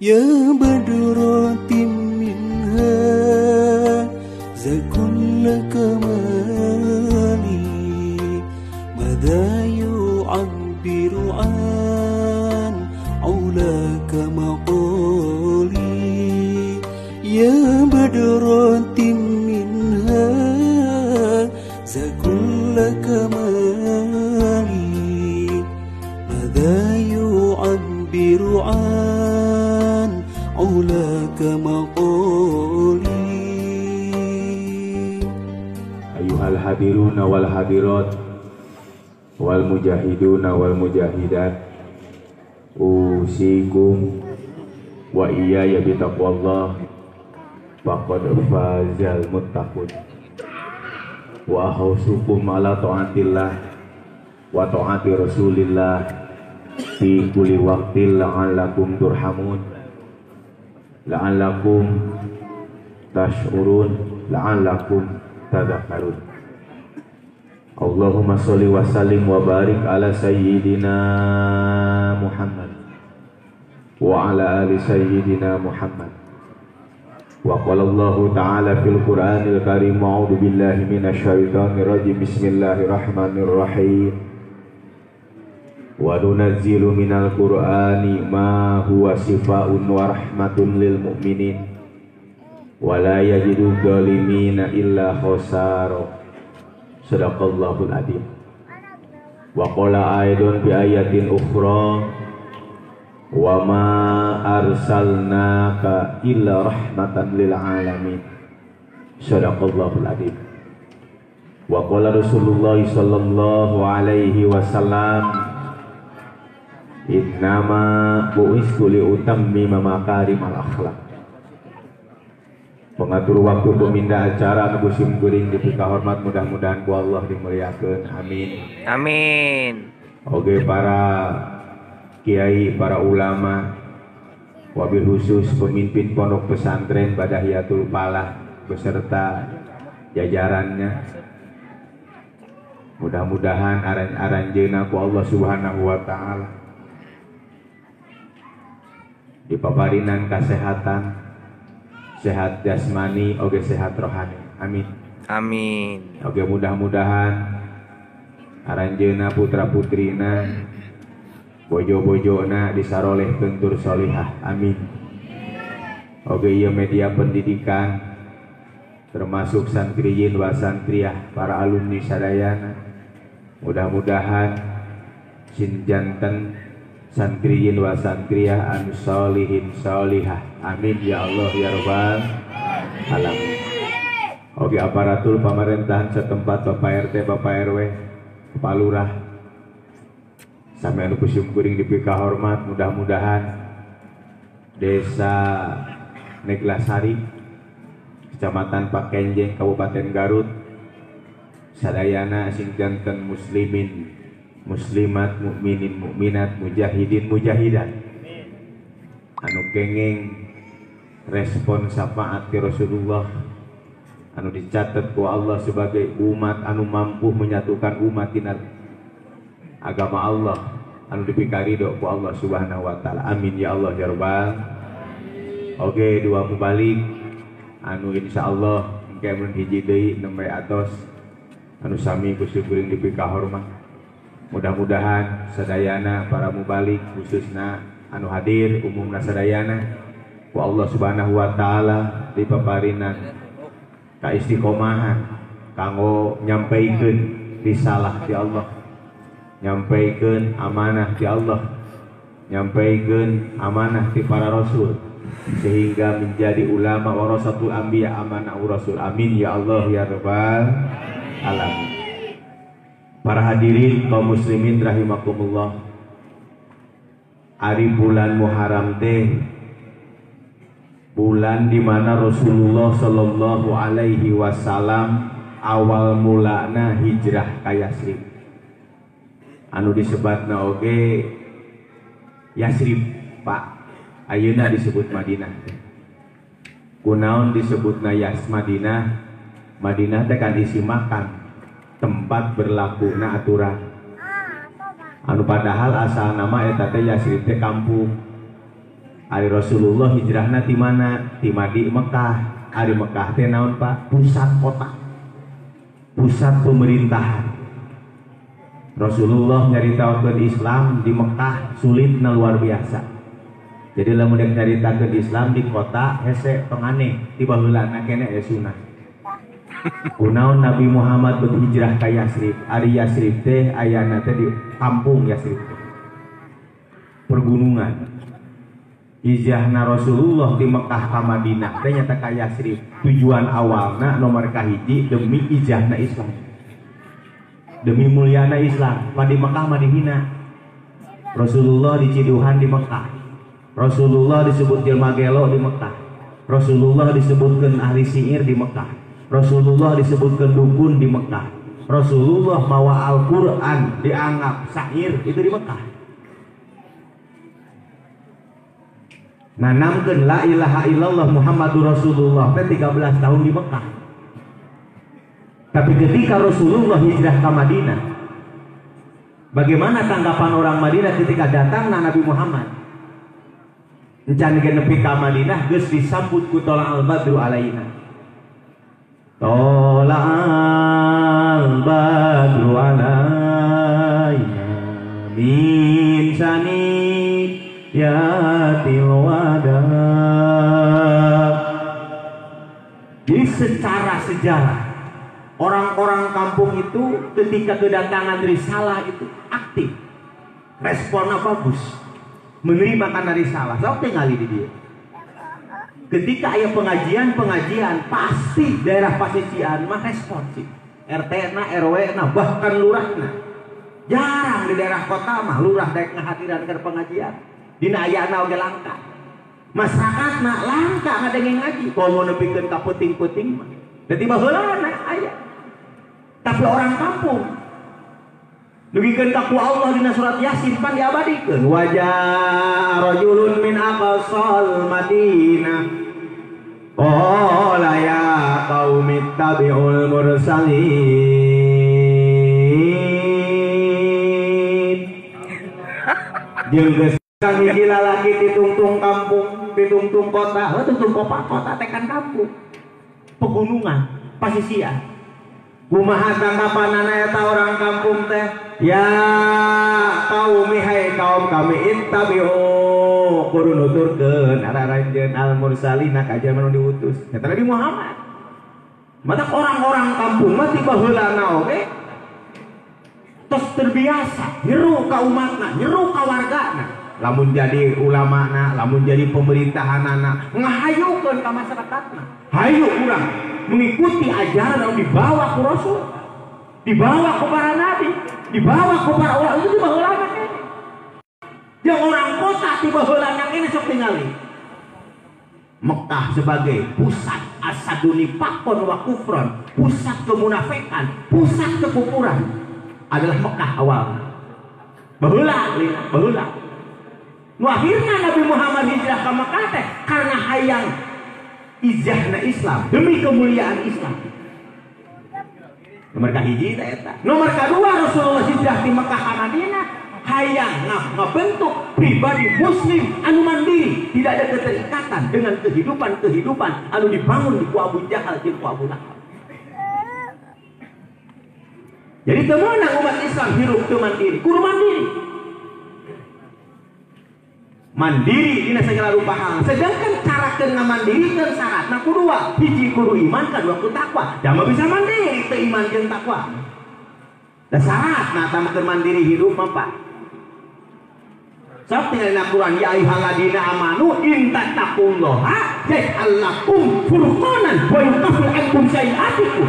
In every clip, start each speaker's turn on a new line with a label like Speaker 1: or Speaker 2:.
Speaker 1: يا بدرة منها كل كمالي، ماذا يعبر عن علاك مقالي؟ يا بدرة منها كل كمالي، ماذا يعبر عن علاك مقالي؟
Speaker 2: أيها الحاضرون والحاضرات والمجاهدون والمجاهدات، أوصيكم وإياي بتقوى الله فقد فاز المتقون، وأحثكم على طاعة الله وطاعة رسول الله في كل وقت لعلكم ترحمون، لعلكم تشعرون، لعلكم تذكرون. اللهم صل وسلم وبارك على سيدنا محمد وعلى آل سيدنا محمد. وقال الله تعالى في القرآن الكريم: أعوذ بالله من الشيطان الرجيم، بسم الله الرحمن الرحيم. وننزل من القرآن ما هو شفاء ورحمة للمؤمنين ولا يجد الظالمين إلا خسارا. صدق الله العظيم. وقال أيضا في آية أخرى: وما أرسلناك إلا رحمة للعالمين. صدق الله العظيم. وقال رسول الله صلى الله عليه وسلم: إنما بعثت لأتمم مكارم الأخلاق. Pengatur waktu pemindah acara anu sim kuring dipika hormat, mudah-mudahan ku Allah dimuliakeun, amin.
Speaker 3: Amin.
Speaker 2: Oke, para kiai, para ulama, wabil khusus pemimpin pondok pesantren Badahiyatul Falah beserta jajarannya, mudah-mudahan aranjeuna ku Allah Subhanahu wa taala dipaparinan kasehatan, sehat jasmani oge sehat rohani, amin.
Speaker 3: Amin.
Speaker 2: Oge mudah-mudahan aranjeuna putra putrina, bojo-bojona disaroleh tur solihah, amin. Oge ieu media pendidikan termasuk santriyin wa santriah, para alumni sadayana, mudah-mudahan sin janten santriyin wa santriah anu solihin solihah, amin ya Allah ya rabbal alamin. Oke, aparatur pemerintahan setempat, Bapak RT, Bapak RW, Bapak Lurah, sampai anu kusum kuring dipika hormat, mudah-mudahan desa Neglasari, Kecamatan Pakenjeng, Kabupaten Garut, sadayana sing janten muslimin, muslimat, mukminin, mukminat, mujahidin, mujahidat, anu kenging respon syafaat ti Rasulullah, anu dicatat ku Allah sebagai umat anu mampu menyatukan umat tina agama Allah, anu dipikarido ku Allah Subhanahu wa taala, amin ya Allah ya rabbal. Oke, dua mubalik anu insyaallah engke mun hiji deui nembe atos anu sami ku syukuring dipika hormat. Mudah-mudahan sadayana para mubalik khususna anu hadir umumna sadayana ku Allah Subhanahu wa taala dipaparinan kaistiqomahan kanggo nyampaikeun risalah ti Allah, nyampaikeun amanah ti Allah, nyampaikeun amanah ti para rasul, sehingga menjadi ulama warasatul anbiya, amanah rasul, amin ya Allah ya rabbal alamin. Para hadirin kaum muslimin rahimakumullah, ari bulan Muharram teh bulan di mana Rasulullah sallallahu alaihi wasallam awal mulana hijrah ka Yasrib, anu disebatna oge Yasrib, Pak, ayeuna disebut Madinah. Kunaon disebutna Yas Madinah? Madinah teh kan isi makan, tempat berlakuna aturan. Anu padahal asal nama eta teh Yasrib teh kampung. Ari Rasulullah hijrahna ti mana? Ti Madi Mekah. Ari Mekah teh naon Pak? Pusat kota, pusat pemerintahan. Rasulullah nyaritakeun Islam di Mekah sulitna luar biasa. Jadi lamun dek nyaritakeun Islam di kota hese tong aneh, ti baheulana keneh aya sunah. Kunaon Nabi Muhammad berhijrah ka Yasrib? Ari Yasrib teh ayana teh di kampung Yasrib teh, pergunungan. Hijrahna Rasulullah di Mekah ka Madinah teh nyata ka Yasrib. Tujuan awalna nomor kahiji demi ijahna Islam, demi mulyana Islam. Pan di Mekah mah dihina. Rasulullah diciduhan di Mekah. Rasulullah disebut jelma gelo di Mekah. Rasulullah disebutkeun ahli sihir di Mekah. Rasulullah disebutkeun dukun di Mekah. Rasulullah mawa Al-Qur'an dianggap syair itu di Mekah. Nanamkeun la ilaha illallah Muhammadur Rasulullah teh 13 tahun di Mekah. Tapi ketika Rasulullah hijrah ke Madinah, bagaimana tanggapan orang Madinah ketika datang Nabi Muhammad? Encan ge nepi ka Madinah geus disambut ku tola'al badru alaina. Tola'al badru alaina min saniyatil wada. Jadi secara sejarah orang-orang kampung itu ketika kedatangan risalah itu aktif, responnya bagus, menerima karena risalah. Sok tinggali di dia. Ketika aya pengajian-pengajian pasti daerah pasisian mah respon sih. RT na, RW na, bahkan lurahna. Jarang di daerah kota mah lurah daek ngahadiran ke pengajian. Dina ayana oge langka. Masyarakatna langka ngadenge ngaji. Komo nepikeun ka peuting-peuting mah. Dadi baheulana aya. Tapi orang kampung dugikeun ka ku Allah dina surat Yasin pan diabadikeun wajah rajulun min aqsal Madinah qala ya qaumi ittabi'ul mursalin. Jeung geus hiji lalaki ditungtung kampung, ditungtung kota, heuh tungtung kota teh kan kampung. Pegunungan, pasisian. Kumaha tanggapanana eta orang kampung teh? Ya qaumi hai kaum kami ittabi'u kudu nuturkeun araranjeun al mursalina ka jalma nu diutus. Eta Nabi Muhammad. Mata orang-orang kampung mah ti baheulana oge tos terbiasa nyeru ka umatna, nyeru ka wargana. Lamun jadi ulamana, lamun jadi pemerintahanana, ngahayukeun ka masyarakatna. Hayu urang mengikuti ajaran yang dibawa ku Rasul, dibawa ku para nabi, dibawa ku para ulama itu di baheulana kene. Yang orang kota di baheulana kene sok tingali. Mekah sebagai pusat asaduni pakon wa kufron, pusat kemunafikan, pusat kekufuran adalah Mekah awalnya. Baheula, baheula. Nu akhirna Nabi Muhammad hijrah ke Mekah teh karena hayang ijahna Islam demi kemuliaan Islam. Nomor kahiji teh eta. Nomor kedua Rasulullah hijrah di Mekah ke Madinah hayang ngabentuk pribadi muslim anu mandiri, tidak ada keterikatan dengan kehidupan-kehidupan anu dibangun di ku Abu Jahal jeung ku Abu Lahab. Jadi teu meunang umat Islam hirup teu mandiri, kudu mandiri. Mandiri dina segala rupa hal. Sedangkan cara keur ngamandirikeun syaratna kudu dua, hiji kudu iman, kadua kudu takwa. Da mah bisa mandiri teu iman jeung takwa. Da syaratna tah keur mandiri hirup mah Pak. Sok tinggal dina Quran ya ayyuhalladzina amanu in tattaqullaha yaj'al lakum furqanan wa yukaffir ankum sayi'atikum.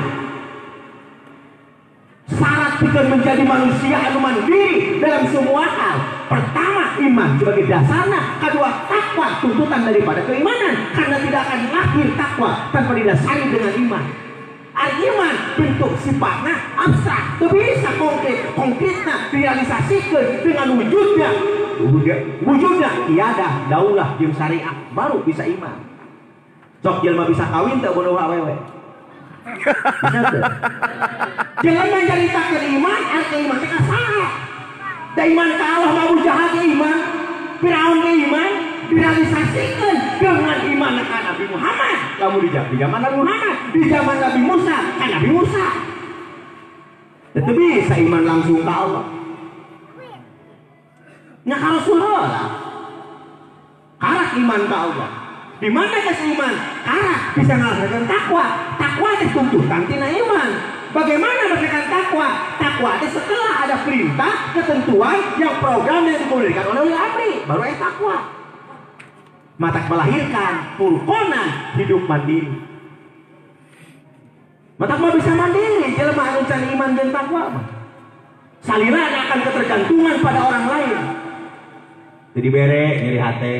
Speaker 2: Syarat kita menjadi manusia anu mandiri dalam semua hal. Pertama iman sebagai dasarnya, kedua takwa tuntutan daripada keimanan, karena tidak akan lahir takwa tanpa didasari dengan iman. Al-iman bentuk sifatnya abstrak, tapi bisa konkret, konkretnya direalisasikan dengan wujudnya. Wujudnya tiada daulah jeung syariah baru bisa iman. Sok jelema bisa kawin teu bodoh awewe. Bisa teu? Jelema nyaritakeun iman, arti iman teh ka saha? Da iman ka Allah mah Abu Jahal ge iman, Firaun ge iman, direalisasikan dengan iman ka Nabi Muhammad. Lamun di zaman Nabi Muhammad, di zaman Nabi Musa, ka Nabi Musa. Teu bisa iman langsung ka Allah. Nya ka Rasulullah. Karak iman ka Allah. Di mana geus iman? Karak bisa ngalaksanakeun takwa. Takwa teh tuntutan tina iman. Bagaimana melaksanakan takwa? Takwa itu setelah ada perintah, ketentuan yang program yang dikeluarkan oleh ulil amri, baru ada takwa. Matak melahirkan purkona hidup mandiri. Matak mah bisa mandiri, jelema anu can iman dan takwa mah. Salirana akan ketergantungan pada orang lain. Jadi bere nyeri hate.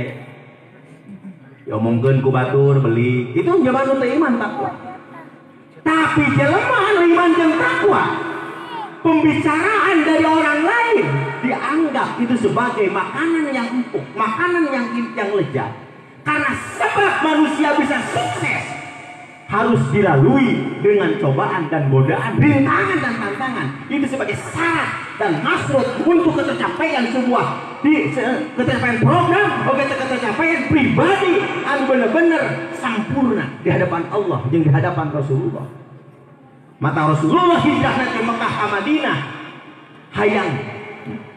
Speaker 2: Diomongkeun ku batur beli. Itu jelema anu teu iman takwa. Tapi jelema anu iman jeung takwa, pembicaraan dari orang lain dianggap itu sebagai makanan yang empuk, makanan yang lezat. Karena sebab manusia bisa sukses harus dilalui dengan cobaan dan godaan, rintangan dan tantangan. Itu sebagai syarat dan masrut untuk ketercapaian sebuah ketercapaian program, atau ketercapaian pribadi anu bener-bener sempurna di hadapan Allah jeung di hadapan Rasulullah. Mata Rasulullah hijrah ke Mekah ke Madinah, hayang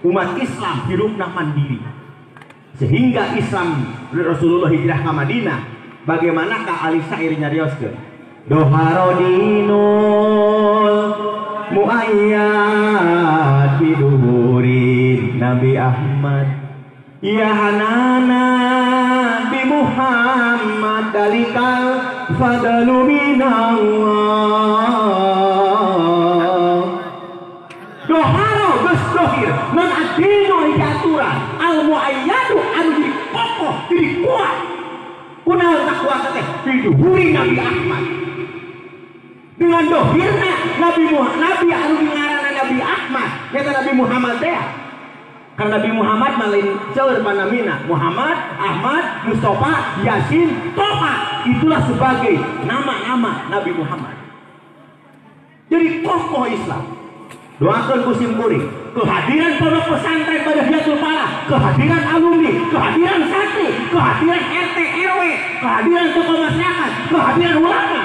Speaker 2: umat Islam hidupna mandiri. Sehingga Islam Rasulullah hijrah ke Madinah, bagaimanakah Ali Syair nyarioskeun? Doharodinul muayyad biduhurin Nabi Ahmad, ya hanana bi Muhammad dalikal fadlu minallah. Doharo geus dohir non adinu hiji aturan al muayyadu anu jadi kokoh jadi kuat. Kunaon takwa teh biduhuri Nabi Ahmad. Dengan dohirna Nabi Muhammad, Nabi anu dingaranna Nabi Ahmad, nyata Nabi Muhammad teh. Karena Nabi Muhammad malin seueur panamina, Muhammad, Ahmad, Mustafa, Yasin, Toha, itulah sebagai nama-nama Nabi Muhammad. Jadi kokoh Islam. Doakan ku sim kuring, kehadiran pondok pesantren pada Hidayatul Falah, kehadiran alumni, kehadiran santri, kehadiran RT RW, kehadiran tokoh masyarakat, kehadiran ulama,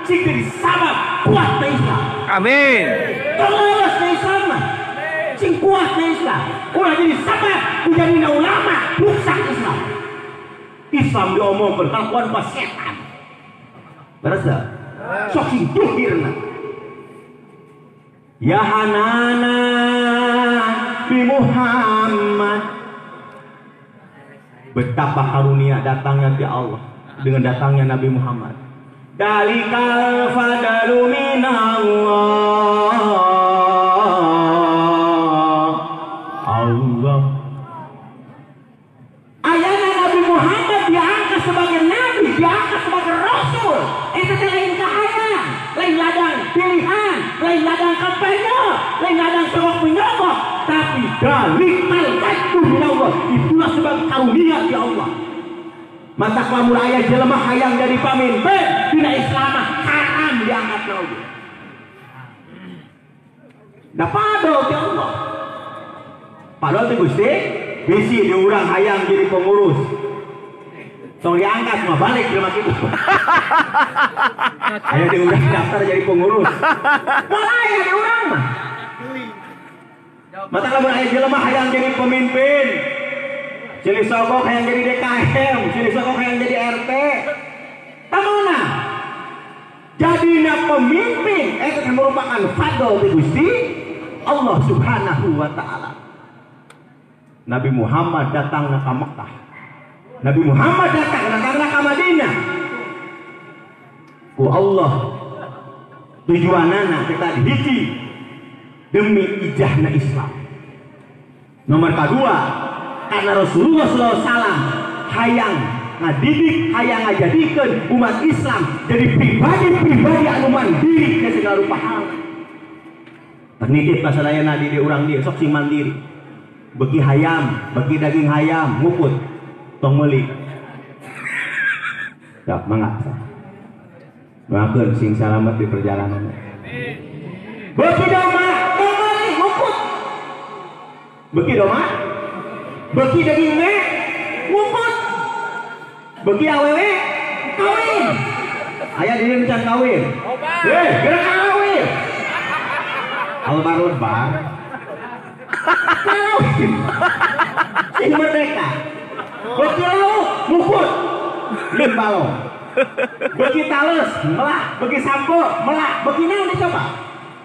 Speaker 2: sing jadi sabab kuat Islam.
Speaker 3: Amin.
Speaker 2: Terus Islam mah sing kuat Islam. Ulah jadi sabab menjadi ulama rusak Islam. Islam diomongkeun kalakuan ku setan. Beres teu? Sok sing duhirna. Ya hanana bi Muhammad. Betapa karunia datangnya ti Allah dengan datangnya Nabi Muhammad. Dalikal fadalu minallah. Allah. Ayana Nabi Muhammad diangkat sebagai nabi, diangkat sebagai rasul. Itu lain kahayang, lain ladang pilihan, lain ladang kampanye, lain ladang sogok menyogok, tapi dalikal fadlu minallah. Itulah sebagai karunia di Allah. Mata lamun aya jelema hayang jadi pamimpin dina Islam haram diangkat na oge. Da padol ti Allah. Padol ti Gusti bisi di urang hayang jadi pengurus. Tong diangkat mah balik jelema kitu. Aya di urang daftar jadi pengurus. Moal aya di urang mah. Mata lamun aya jelema hayang jadi pemimpin, silih sogok yang jadi DKM, silih sogok yang jadi RT. Tamona jadina pemimpin itu merupakan fadl di Gusti Allah Subhanahu wa taala. Nabi Muhammad datang ke Mekah. Nabi Muhammad datang ke Madinah. Ku Allah tujuanana kita dihiji demi ijahna Islam. Nomor kedua, karena Rasulullah SAW hayang ngadidik, hayang ngajadikeun umat Islam jadi pribadi-pribadi anu mandiri ke segala rupa hal. Penitip kasadayana di urang dieu sok sing mandiri. Beki hayam, beki daging hayam, ngukut, tong meuli. Ya, mangga. Doakeun sing salamet di perjalanan. Beki domba, tong meuli, ngukut. Beki domba, beki daging me, ngukut. Beuki awewe kawin. Aya di dieu can kawin. Eh, geura kawin. Almarhum bang. Kawin. Sing merdeka. Beuki lauk mukut. Lin balong. Beuki tales melak, beuki sampo melak, beuki naon dicoba.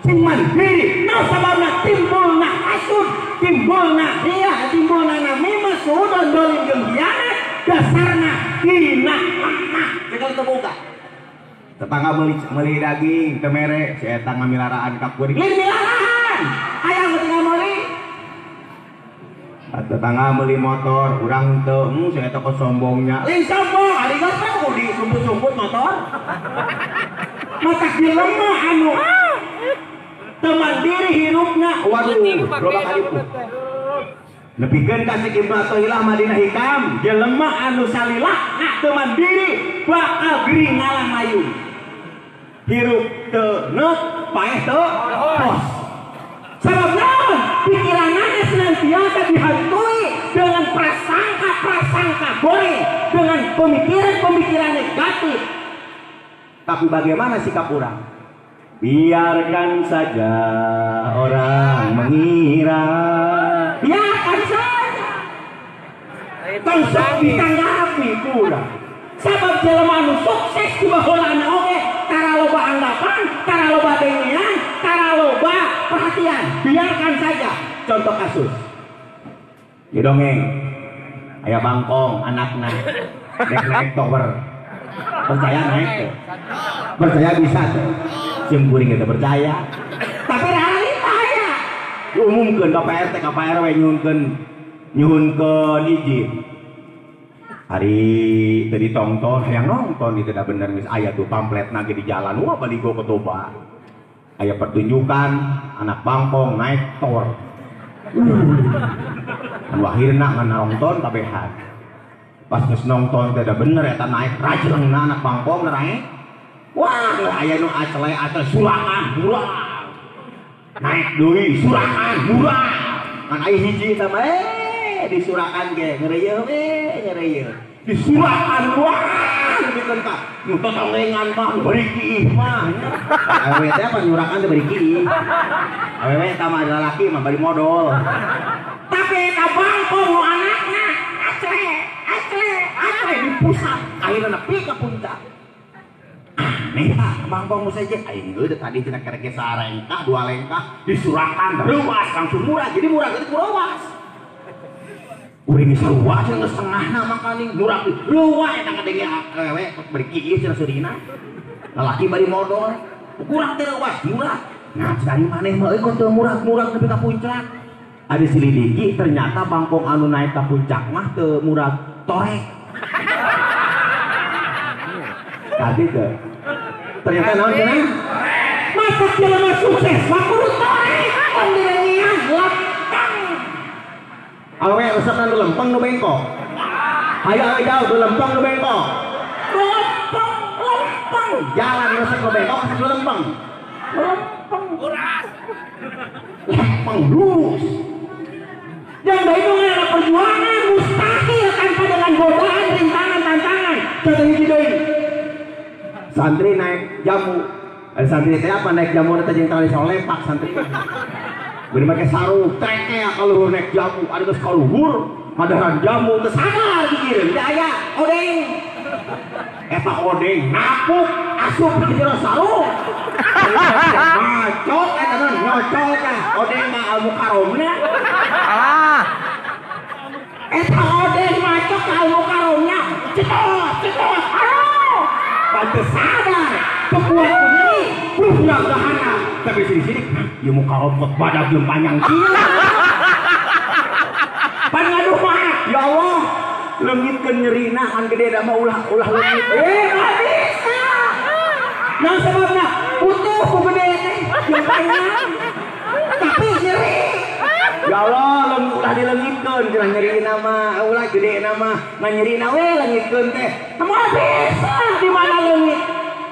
Speaker 2: Sing mandiri, naon sababna timbulna hasud, timbulna riya, timbulna namimah, suudon dolim jeung hianat, dasarna dina lemah. Cekal teu boga. Tetangga meuli daging teu mere, si eta ngamilaraan ka kuring. Lain milaraan. Hayang tinggal meuli. Tetangga meuli motor, urang teu, si eta kok sombongnya. Lain sombong, ari geus teh kudu disumput-sumput motor. Matak jelema anu teu mandiri hirupna, waduh, loba kadipu. Nepikeun ka Syekh Ibnu Athaillah Madinah Hikam, jelema anu salilah teu mandiri bakal gering ngalah mayung. Hirup teu neut, paeh teu pos. Sabab naon? Pikiranana senantiasa dihantui dengan prasangka-prasangka goreng, dengan pemikiran-pemikiran negatif. Tapi bagaimana sikap orang? Biarkan saja orang mengira. Biarkan saja. Tong sok ditanggapi kurang. Sabab jelema anu sukses di baheulana oge tara loba anggapan, tara loba dengean, tara loba perhatian. Biarkan saja. Contoh kasus. Di dongeng aya bangkong anakna naik naik tower. Percaya naik tuh. Percaya bisa tuh. Jeung kuring teu percaya. Tapi realita aya. Diumumkeun ka Pak RT ka Pak RW nyuhunkeun izin. Hari teu ditongton, hayang nonton itu dah bener geus aya tuh pamfletna ge di jalan, wah baligo ke Toba. Aya pertunjukan anak bangkong naik tower. Anu akhirna ngan nonton kabehan. Pas geus nonton teh da bener eta naik rajengna anak bangkong naik. Wah, aya nu acele-acele surakan murah. Naik deui surakan murah. Ngan aya hiji eta mah disurakan ge ngeureuyeun we ngeureuyeun. Disurakan wah nepikeun ka nu totongengan mah bari kiih mah. Awewe teh apa nyurakan teh bari kiih. Awewe eta mah lalaki mah bari modol. Tapi eta bangkong nu anakna acele acele acele di pusat akhirna nepi ka puncak. Aneh ah bangkong nu seje aing geus tadi cenah kerek sarengkah dua lengkah disurakan reuas langsung murah jadi murah jadi kuruas. Uring geus ruas cenah geus tengahna makaning murah ruas eta ngadenge awewe bari kieu cenah surina. Lalaki bari modol kurang teh ruas murah. Nah cari maneh mah euy kok teu murah-murah nepi ka puncak. Ada selidiki ternyata bangkong anu naik ka puncak mah teu murah torek. Tadi teh ternyata naon cenah? Masa jelema sukses mah kudu torek pandirengian lempeng. Awewe resepna nu lempeng nu bengkok. Hayo awewe jauh nu lempeng nu bengkok. Lempeng, lempeng. Jalan resep nu bengkok resep nu lempeng. Lempeng. Lempeng lurus. Yang baik itu adalah perjuangan mustahil tanpa dengan godaan, rintangan, tantangan. Contoh hiji deui. Santri naik jamu. Ada santri teh apa naik jamu teh jeung tali solepak santri. Beureum make sarung treke ka luhur naik jamu, ada geus ka luhur madaran jamu teu sadar dikirim teh aya odeng. Eta odeng napuk asup di jero sarung. Macok eta mah nyocol tah odeng mah al mukaromna.
Speaker 3: Ah.
Speaker 2: Eta odeng macok ka al mukaromna. Cetot, cetot. Aduh. Pantes sadar kekuatan nyeri budak gahana tapi sini-sini ieu muka kok badak jeung panjang kieu. Pan ngaduh mah ya Allah leungitkeun nyerina kan gede da mah ulah ulah leungit. Nggak bisa. Nah sebabna utuh ku gede teh jeung panjang tapi nyeri. Ya Allah ulah dileungitkeun cenah nyerina mah ulah gede mah ngan nyerina we leungitkeun teh. Moal bisa di mana leungit.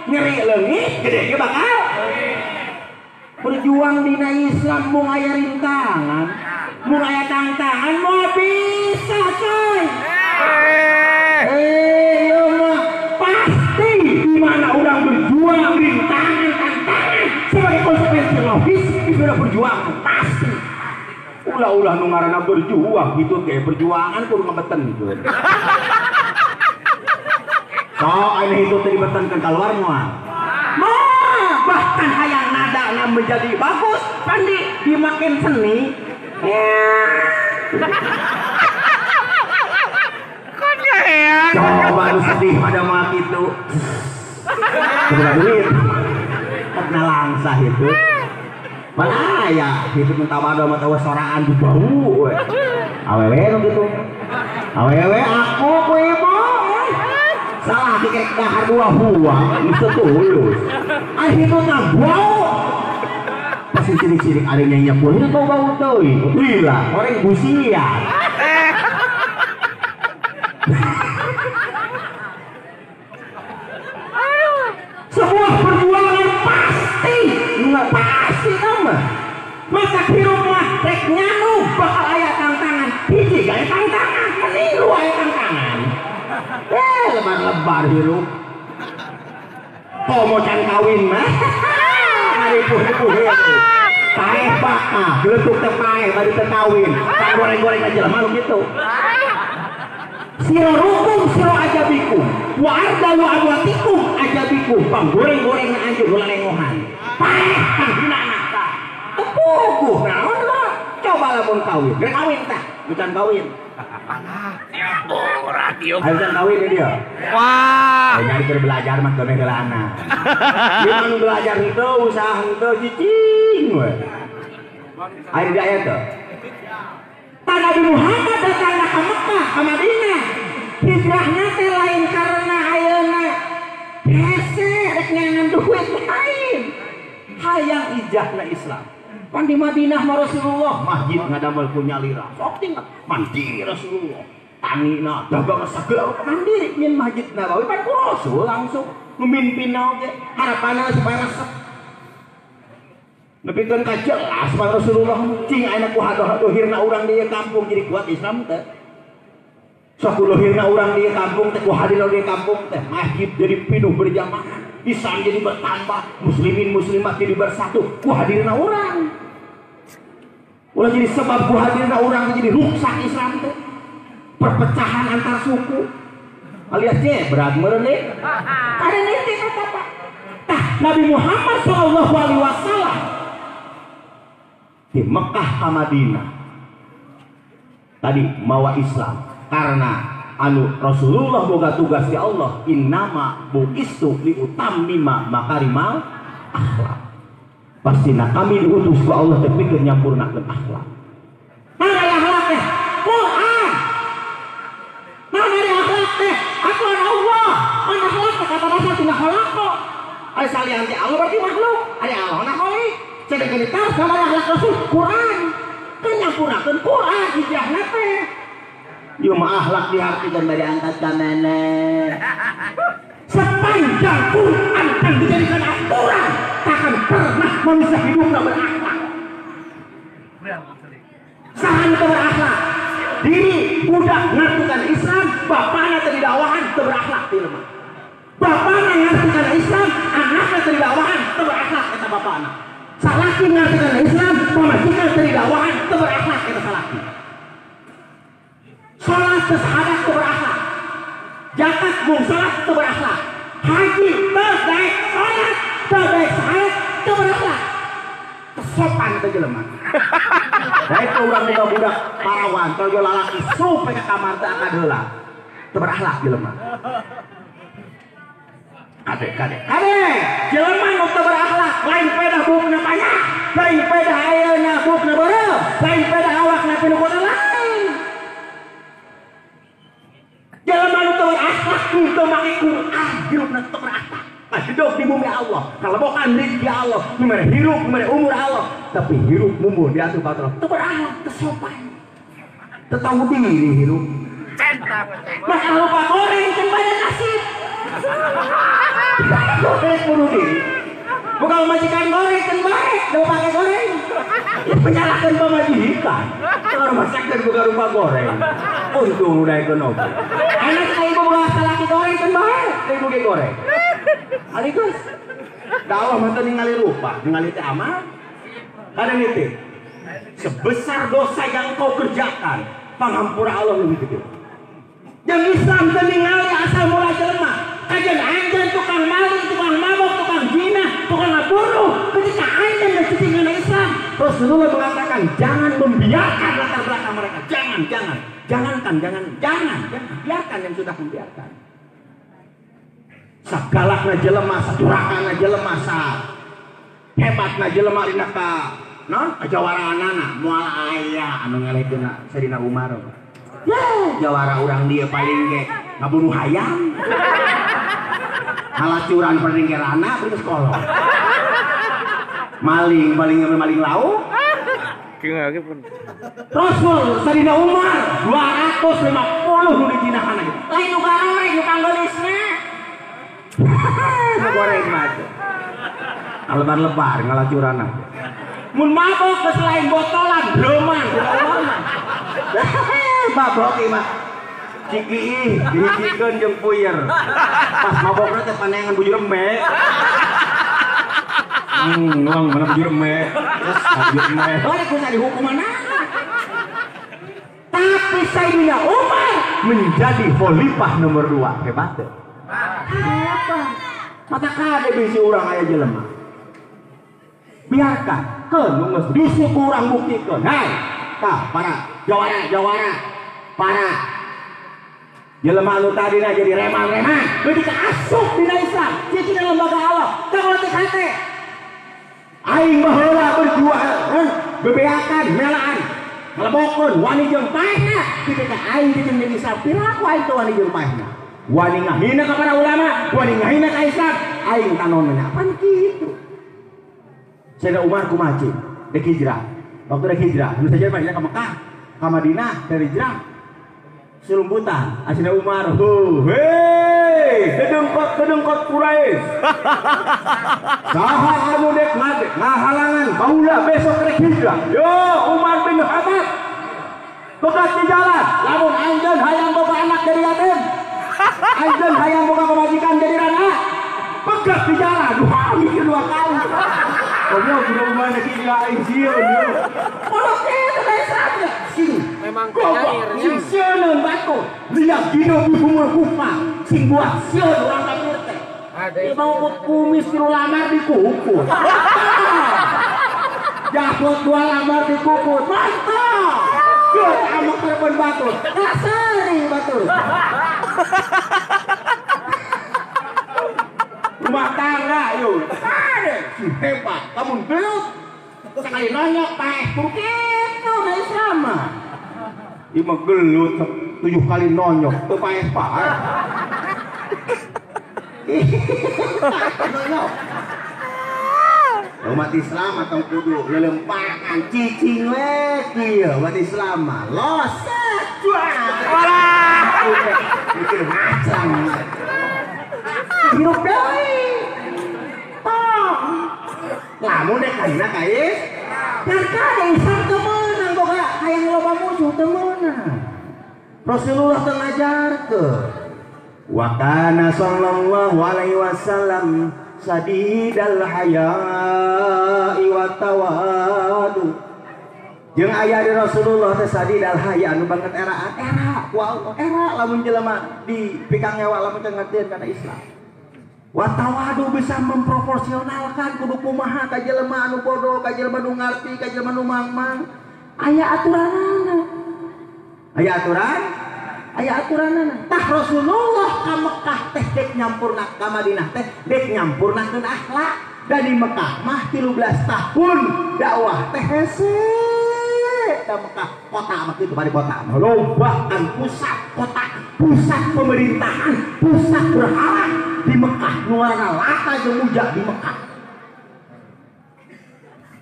Speaker 2: Nyeri leungit gede ge bakal. Berjuang dina Islam mung aya rintangan, mung aya tantangan moal bisa coy. Yo. Dina perjuangan pasti. Ulah-ulah nu ngaranna berjuang gitu kayak perjuangan kudu ngabetenkeun. Sok aya hitut teh dibetenkeun kaluar moal. Moal, bahkan hayang nadana menjadi bagus, pandi dimakin seni. Coba lu sedih pada mah kitu. Kudu duit. Pernah langsah itu. Mana aya hidup minta wado mah tawa soraan di bau we. Awewe nu kitu. Awewe aku ku ibu. Salah dikek dahar dua huwa itu tulus. Ah hitu mah bau. Pasti cilik-cilik ada nyanyi pun itu bau teuing. Lila, orang busia. Sebuah perjuangan pasti, nggak pasti sama. Masa hirup mah rek nyanu bakal aya tantangan. Hiji gaya tantangan, meniru aya tantangan. Lebar-lebar hirup. Komo can kawin mah. Ripuh-ripuh itu. Paeh bakal, geletuk teh paeh bari teu kawin. Tah goreng-goreng aja lah malu gitu. Siro rukum siro ajabikum wa ardalu amwatikum ajabikum panggoreng-goreng anjeun ulah lengohan paeh panghinana tah tepuguh naon lah coba lamun kawin geus kawin tah bukan kawin
Speaker 3: borat ieu
Speaker 2: ayo can kawin dia
Speaker 3: wah
Speaker 2: nyari keur belajar mah keneh heulaana ieu mah nu belajar henteu usaha henteu cicing we aya di aya teu. Nabi Muhammad datang ke Mekah, ke Madinah. Hijrahnya teh lain karena ayeuna hese rek nyangan duit lain. Hayang ijahna Islam. Pan di Madinah mah Rasulullah masjid ngadamel ku nyalira. Sok tinggal mandiri Rasulullah. Tanina dagang sagala rupa mandiri nyin Masjid Nabawi pan ku Rasul langsung memimpinna oge. Harapanna supaya resep. Nepikeun ka jelas pan Rasulullah cing ayeuna ku hadoh-hadohirna urang di kampung jadi kuat Islam teh. Sok kudohirna urang di kampung teh ku hadirna di kampung teh masjid jadi pinuh berjamaah, Islam jadi bertambah, muslimin muslimat jadi bersatu ku hadirna urang. Ulah jadi sebab ku hadirna urang jadi rusak Islam teh. Perpecahan antar suku alias berat meureun deui. Ada nanti kata Pak. Tah Nabi Muhammad sallallahu alaihi wasallam di Mekah ke Madinah tadi mawa Islam karena anu Rasulullah boga tugas di Allah innama bu'istu liutammima makarimal akhlak. Pastina kami diutus ku Allah teh pikeun nyampurnakeun akhlak. Mana akhlak teh? Quran. Mana akhlak teh? Aturan Allah. Mana akhlak teh kata Rasul tina khalaqa. Aya salian ti Allah berarti makhluk. Aya Allah na khalik. Sedangkan kita sama akhlak Rasul Quran. Kan nyampurnakeun Quran hijrahna teh. Ieu mah akhlak dihartikeun bari angkat ka mana. Sepanjang Quran kan dijadikan aturan, takkan pernah manusia hidupna berakhlak. Saha nu berakhlak? Diri budak ngartikan Islam, bapana teu didakwahan teu berakhlak ti mah. Bapana ngartikan Islam, anakna teu didakwahan teu berakhlak eta bapana. Salaki ngartikan Islam, pamajikan teu didakwahan teu berakhlak eta salaki. Salat teu sahadat teu berakhlak. Zakat mung salat teu berakhlak. Haji teu daek salat, teu daek sahadat teu berakhlak. Kesopan teh jelema. Baik urang boga budak parawan teu lalaki sup ka kamar teh akad heula. Teu berakhlak jelema. Kade kade. Kade, jelema nu teu berakhlak lain pedah buukna banyak, lain pedah ayeuna buukna beureum, lain pedah awakna pinuh kota lain. Jelema nu teu berakhlak teu make Quran, hirupna teu berakhlak. Hidup di bumi Allah, kalebokan rezeki Allah, nu mere hirup, nu mere umur Allah, tapi hirup mumbul diasup ka Allah. Teu berakhlak, teu sopan. Teu tahu diri hirup. Maka lupa goreng kan banyak nasib. Goreng bunuh diri. Bukan majikan goreng kan baik, mau pakai goreng. Ya menyalahkan pemajikan. Kalau masakan bukan rupa goreng. Untung udah ekonomi. Anak saya ibu bahasa laki goreng kan baik, ibu ge goreng. Aligus. Da Allah mah teu ningali rupa, ningali teh amal. Kada nitip. Sebesar dosa yang kau kerjakan, pangampura Allah lebih gede. Yang Islam teu ningali asal mula jelema. Kajian anjeun tukang maling, tukang mabok, tukang zina, tukang ngabunuh. Ketika anjeun geus cicing kana Islam, Rasulullah mengatakan jangan membiarkan latar belakang mereka. Jangan, jangan. Jangankan, jangan, jangan, jangan. Biarkan yang sudah membiarkan. Sagalakna jelema, sadurakana jelema, sa hebatna jelema dina ka non kajawaraanana moal aya anu ngalehkeun Sayyidina Umar. Ya, jawara urang dia paling ge ngabunuh hayam. Halacuran paling ge rana beri sekolah. Maling paling maling lauk. Rasul Sayyidina Umar 250 nu dijinahan aja. Lain nu garoreng nu kanggelisna. Nu goreng mah teh. Lebar-lebar ngalacuran aja. Mun mabok geus lain botolan, dreman, mah. Mabok ieu mah. Ciki dihijikeun jeung puyer. Pas mabokna teh panengan bujur embe. Uang mana bujur embe. Terus bujur embe. Oh, kudu dihukumanna. Tapi Sayyidina Umar menjadi khalifah nomor 2. Hebat teu? Hebat. Mata kade bisi urang aya jelema. Biarkan keun nu geus bisi ku urang buktikeun. Hai, tah para jawara-jawara, para jelema anu tadina jadi reman-reman, ketika asup dina Islam, cicing dina lembaga Allah, tah teh hate. Aing baheula berjuang, bebeakan, melaan, ngalebokeun wani jeung paehna, ketika aing cicing dina Islam, piraku aing teh wani jeung paehna. Wani ngahina ka para ulama, wani ngahina ka Islam, aing tanonna pan kitu. Sayyidina Umar kumaha cing? Dek hijrah. Waktu dek hijrah, nu saja mah ka Mekah, ka Madinah, dari hijrah. Selumputan, Sayyidina Umar, hu, hei, dedengkot Quraisy. Saha anu dek ngahalangan baula besok rek hijrah. Yo, Umar bin Khattab. Pegat di jalan, lamun anjeun hayang boga anak jadi yatim. Anjeun hayang boga pamajikan jadi rana. Pegat di jalan, wah mikir dua kali. Goblok udah mana gila aing sieun yo. Kolot kitu da Islam sing
Speaker 3: memang penyairnya
Speaker 2: sing sieun batu. Lihat dina bumul kufa sing buat sieun urang kafir teh. Ieu mau kumis tilu lamar dikukur. Jabot dua lamar dikukur. Mantap. Yo amak karepan batu. Rasari batu. Rumah tangga yuk, ada si hebat, kamu gelut sekali nonyok paeh begitu na Islam mah. Ieu mah gelut 7 kali nonyok teu paeh paeh. Nonyok. Umat Islam atau kudu lelempangan cicing we kieu umat Islam mah los.
Speaker 3: Walah.
Speaker 2: Mikir macam. Hirup deui. Tong. Lamun dek kahina ka is. Perkara Islam teu meunang boga hayang loba musuh teu meunang. Rasulullah teu ngajarkeun. Wa kana sallallahu alaihi wasallam sadidal haya'i wa tawadu. Jeung aya di Rasulullah teh sadidal haya anu banget eraan era ku Allah era lamun jelema di pikangewa lamun teu ngertieun kana Islam. Watawadu bisa memproporsionalkan kudu kumaha ka jelema anu bodoh, ka jelema nu ngarti, ka jelema nu mangmang. Aya aturanana. Aya aturan? Aya aturanana. Tah Rasulullah ka Mekah teh dek nyampurna ka Madinah teh dek nyampurnakeun akhlak. Da di Mekah mah 13 tahun dakwah teh hese. Da Mekah kota mah kitu bari kota mah loba kan pusat kota, pusat pemerintahan, pusat berhala. Di Mekah nu ngaranna Lata jeung Ujja di Mekah.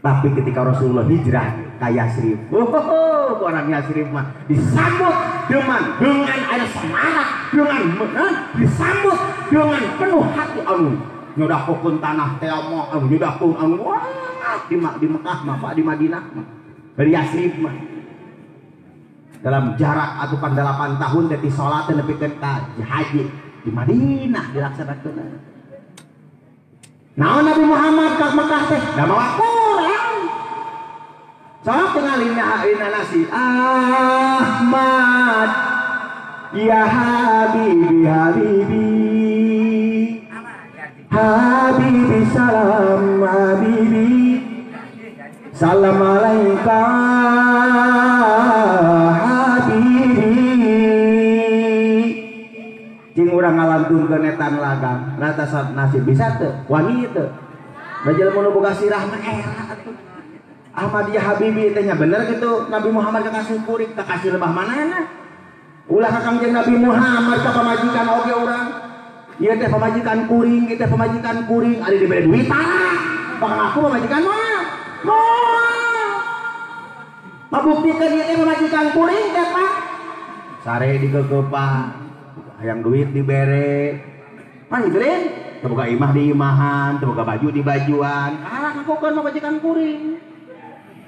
Speaker 2: Tapi ketika Rasulullah hijrah ke Yasrib, oh, orang Yasrib mah disambut dengan ada semangat, dengan disambut dengan penuh hati anu nyodakokeun tanah teh mah anu nyodakokeun anu wah di Mekah mah Pak, di Madinah mah dari Yasrib mah dalam jarak atupan 8 tahun dari salat nepi ka haji di Madinah dilaksanakeun. Naon Nabi Muhammad ka Mekah teh? Da mawa Quran. Sok tingali dina nasi Ahmad ya habibi habibi habibi salam habibi salam alaika habibi. Cing urang ngalantunkeun etan lagang rata nasib bisa teu wani teu da jelema nu boga sirah mah era atuh. Ahmadiyah habibi teh nya bener gitu Nabi Muhammad kakasih kuring kakasih lebah manana ulah ka Kangjeng Nabi Muhammad ka pamajikan oge urang ieu teh pamajikan kuring ieu teh pamajikan kuring ari dibere duit tara bakal ngaku pamajikan moal moal mabuktikeun ieu teh pamajikan kuring teh Pak sare dikekepan hayang duit dibere pan hidreun teu boga imah di imahan teu boga baju di bajuan kalah ngakukeun pamajikan kuring.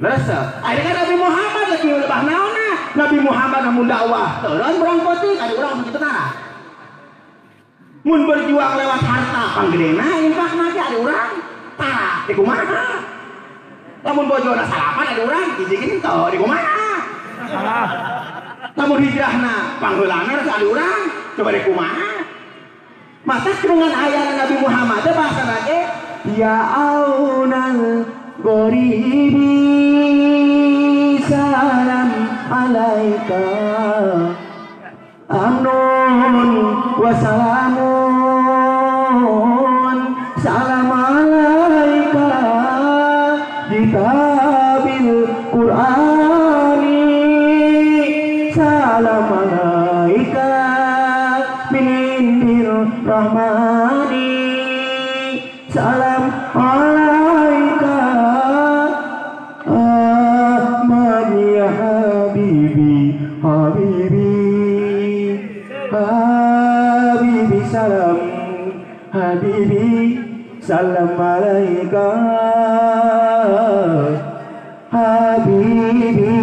Speaker 2: Leres, akhirnya kan Nabi Muhammad lagi lebah naonna Nabi Muhammad namun dakwah turun berang peuting ada urang sakitu tara mun berjuang lewat harta panggedena infakna ge ada urang tara di kumaha lamun bojona salapan ada urang hiji gento di kumaha lamun hijrahna pangheulana geus ada urang coba di kumaha mata dengan ayana Nabi Muhammad teh bahasana ge ya aunal ghoribi salam alaika amnun wa salamun salam alaika kitabil qur'ani salam alaika min indir rahmani salam alaika Ahmad ya habibi habibi habibi salam habibi salam alaika habibi.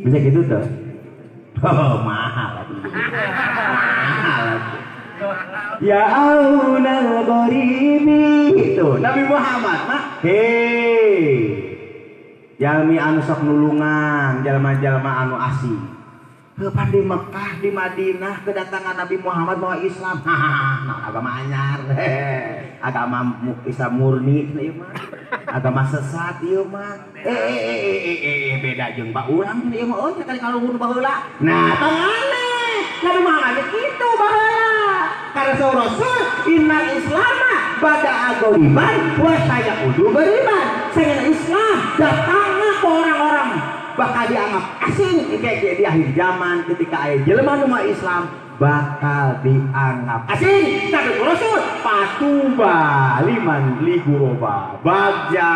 Speaker 2: Bisa gitu tuh? Oh mahal mahal. Ya aunal ghoribi itu Nabi Muhammad mah hei jalmi anu sok nulungan jalma-jalma anu asing heupan di Mekah di Madinah kedatangan Nabi Muhammad bawa Islam hahaha agama anyar agama Islam murni ieu mah agama sesat ieu mah beda jeung ba urang ieu mah oh kali kaluhur baheula nah tong aneh Nabi Muhammad kitu baheula karena Rasul innal islama bada'a ghoriban wa sayaudu ghoriban. Sehingga Islam datangnya ke orang-orang bakal dianggap asing kayak di akhir zaman ketika aya jelema nu Islam bakal dianggap asing. Tapi Rasul patuba liman liguroba bagja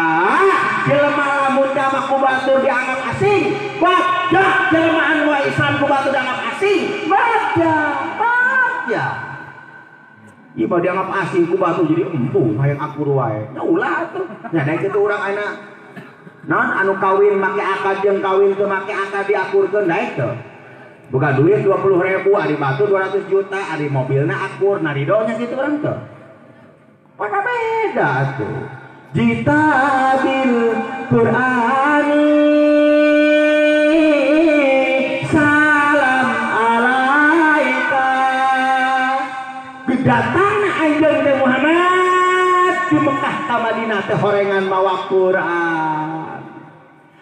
Speaker 2: jelema lamun dama ku batur dianggap asing bagja jelema anu Islam ku batur dianggap asing bagja bagja. Ieu mah dianggap asing ku batur jadi empung hayang akur wae. Nah ulah atuh. Nya daek kitu urang ayeuna. Naon anu kawin make akad jeung kawin teu make akad diakurkeun daek teu? Boga duit 20.000 ari batur 200 juta ari mobilna akur nah ridonya kitu urang teu. Pada beda atuh. Jitabil Qur'ani salam alaika. Datang anjeun teh Muhammad di Mekah ka Madinah teh horengan mawa Quran.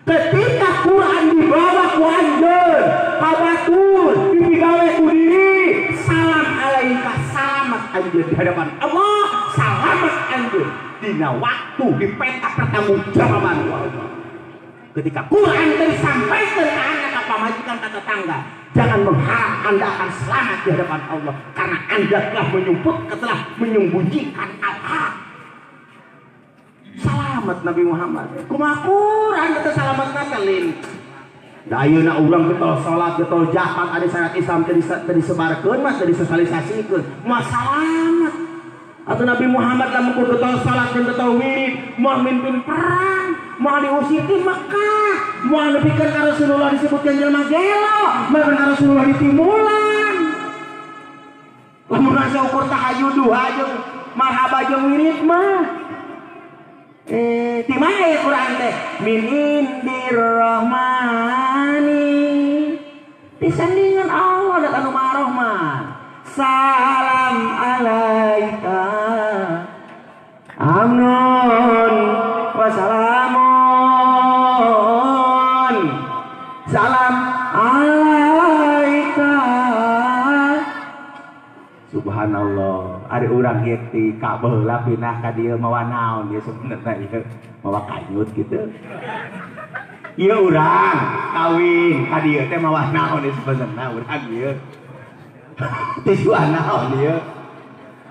Speaker 2: Ketika Quran dibawa ku anjeun ka batur dipigawe ku diri salam alaika salamat anjeun di hadapan Allah salamat anjeun dina waktu di peta pertanggungjawaban Allah. Ketika Quran disampaikan ke anak ka pamajikan ka tetangga, jangan mengharap Anda akan selamat di hadapan Allah karena Anda telah menyumput, telah menyembunyikan al-haq. Selamat Nabi Muhammad. Kumaha Quran teh salametna teh lin. Da ayeuna urang getol salat, getol zakat, ada syariat Islam teu disebarkeun mah teu disosialisasikeun. Moal salamet. Atau Nabi Muhammad lamun kudu getol salat jeung getol wirid, moal mimpin perang, moal diusir ti Mekah, moal nepikeun ka Rasulullah disebutkeun jelema gelo, moal ka Rasulullah ditimulan. Lamun rasa ukur tahajud duha jeung marhaba jeung wirid mah. Di mana ya Quran teh? Min indir rahmani. Disandingan Allah dan anu Maha Rahman. Salam alaika amnun wassalamun. Salam alaika. Subhanallah. Ada urang ieu ti ka baheula pindah ka dieu mawa naon ieu sebenarnya ieu mawa kanyut gitu. Ieu urang kawin ka dieu teh mawa naon ieu sebenarnya urang ieu. Tujuan naon ieu?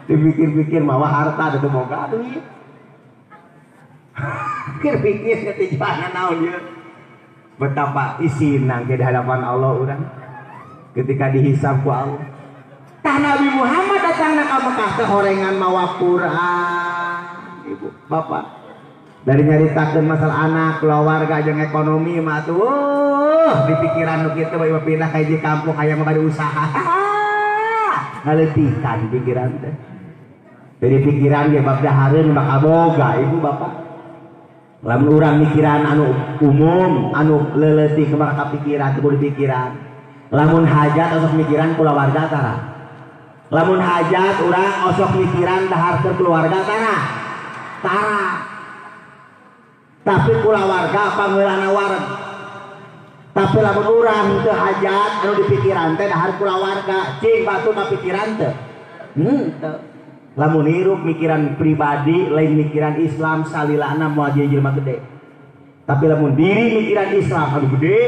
Speaker 2: Dipikir-pikir mawa harta teu boga duit. Pikir-pikir tujuan naon ieu? Betapa isin ke di hadapan Allah urang ketika dihisab ku Allah. Tah Nabi Muhammad datang ka Mekah teh horengan mawa Quran. Ibu, bapak dari nyaritakeun masalah anak, keluarga jeung ekonomi mah tuh di pikiran nu kitu bae pindah ka hiji kampung hayang mah bade usaha. Ngaleutikan pikiran teh. Dari pikiran ge bab dahareun bakal boga ibu bapak. Lamun urang mikiran anu umum, anu leuleutih kumaha kapikiran teu kudu pikiran. Lamun hajat osok mikiran kulawarga tara. Lamun hajat urang osok mikiran dahar keur keluarga tara. Tara. Tapi kulawarga pangeulana wareg. Tapi lamun urang teu hajat anu dipikiran teh dahar kulawarga, cing batu kapikiran teu. Henteu. Lamun hirup mikiran pribadi lain mikiran Islam salilana moal jadi jelema gede. Tapi lamun diri mikiran Islam anu gede,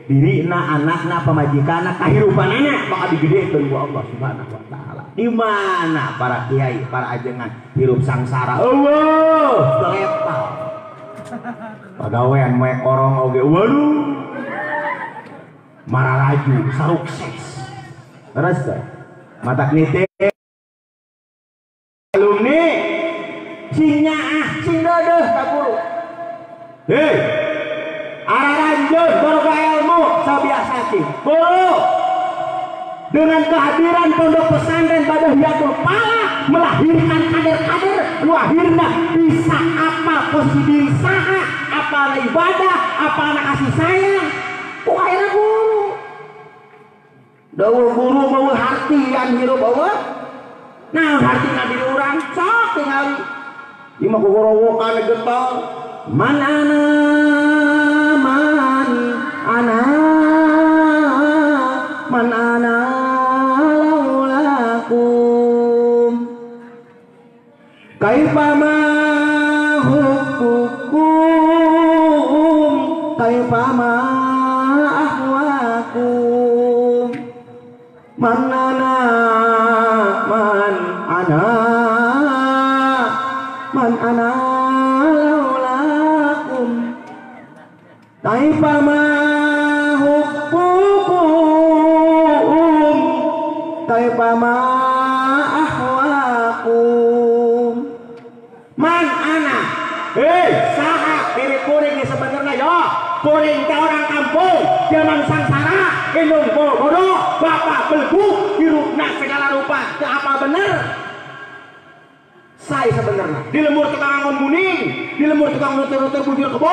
Speaker 2: dirina, anakna, pamajikanna, kahirupanana bakal digedekeun ku Allah Subhanahu wa taala. Di mana para kiai, para ajengan hirup sangsara. Eueuh, telepal. Pagawean moe korong oge waduh. Mararaju sarukses. Terus teh. Matak nitip alumni sing nyaah sing deudeuh ka guru. Hei, araranjeun boga ilmu sabiasa sih. Guru dengan kehadiran pondok pesantren Badahiyatul Falah melahirkan kader-kader nu akhirna bisa apa posisi diri saha, apa ibadah, apa kasih sayang. Ku akhirna guru. Dawuh guru mau hartian hirup eueuh. Nah, hartina diri urang sok tingali. Ieu mah gogorowokan getol. Man ana man ana man ana laulakum kaifa ma hubbukum kaifa ma ahwakum man ana man ana man ana laulakum kaifa ma hubbukum kaifa ma ahwakum man ana. Hei, saha diri kuring ini sebenarnya yo kuring teh orang kampung zaman sangsara indung bodoh bapak belgu hirupna segala rupa teu apa bener saya sebenarnya di lemur tukang angon muning, di lemur tukang nutur-nutur bujur kebo,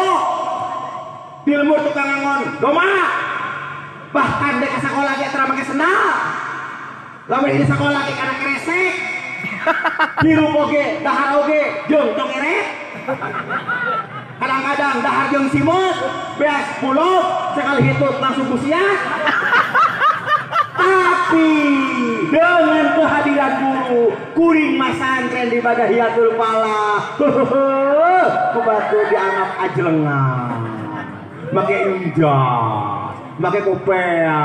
Speaker 2: di lemur tukang angon doma, bahkan dek sekolah ge tara make sendal. Lamun ini sekolah ge kana kresek, hirup oge, dahar oge jeung tong eret. Kadang-kadang dahar jeung simut, beas bulog, sekali hitut langsung busiat. Tapi dengan kehadiran guru, kuring masantren di Badahiyatul Falah, ku batu dianggap ajlengan, make injas, make kopea,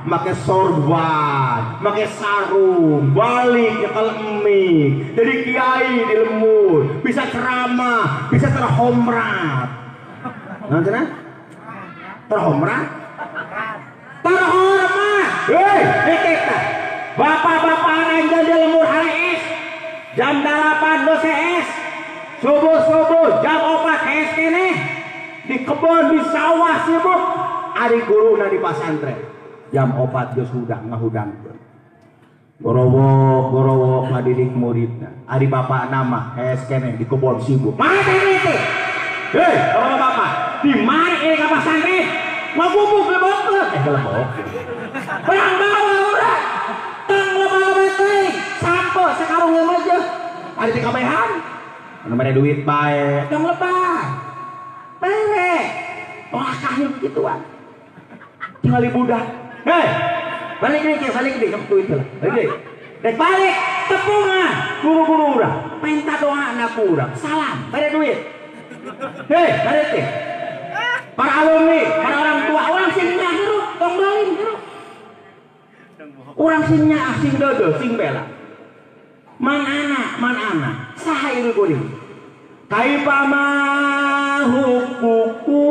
Speaker 2: make sorban, make sarung, balik nyekel mie, jadi kiai di lemur, bisa ceramah, bisa terhormat. Nah, terhormat, terhormat. Hei, nitip bapak-bapak anjir di lemur HS jam 8 BCS subuh-subuh jam 4 HS kene di kebun di sawah sibuk ari guruna di pasantren jam 4 geus hudang ngahudangkeun. Gorowok gorowok ngadidik muridna. Ari bapak nama hees keneh di kebon sibuk. Mana teh teh? Hei, bapak-bapak, di mana ini ka pasantren? Ngagubuk lebok. Lebok. Perang bawa urang. Tang lebah-lebah teh. Sampo sakarung aja. Ari teh kabehan. Anu mere duit bae. Tong lebah. Mere. Wakahnya begituan. Tinggal budak. Hei, balik deh, balik deh, kamu duit lah. Balik deh. Dek balik, tepungan, guru-guru urang, minta doa anak urang, salam, bare duit. Hei, balik deh. Para alumni, para orang tua, orang sing hirup, tong dolim hirup. Orang sing nyaah, sing dodo, sing bela. Man anak, saha ieu kuring. Kaifa ma hukukum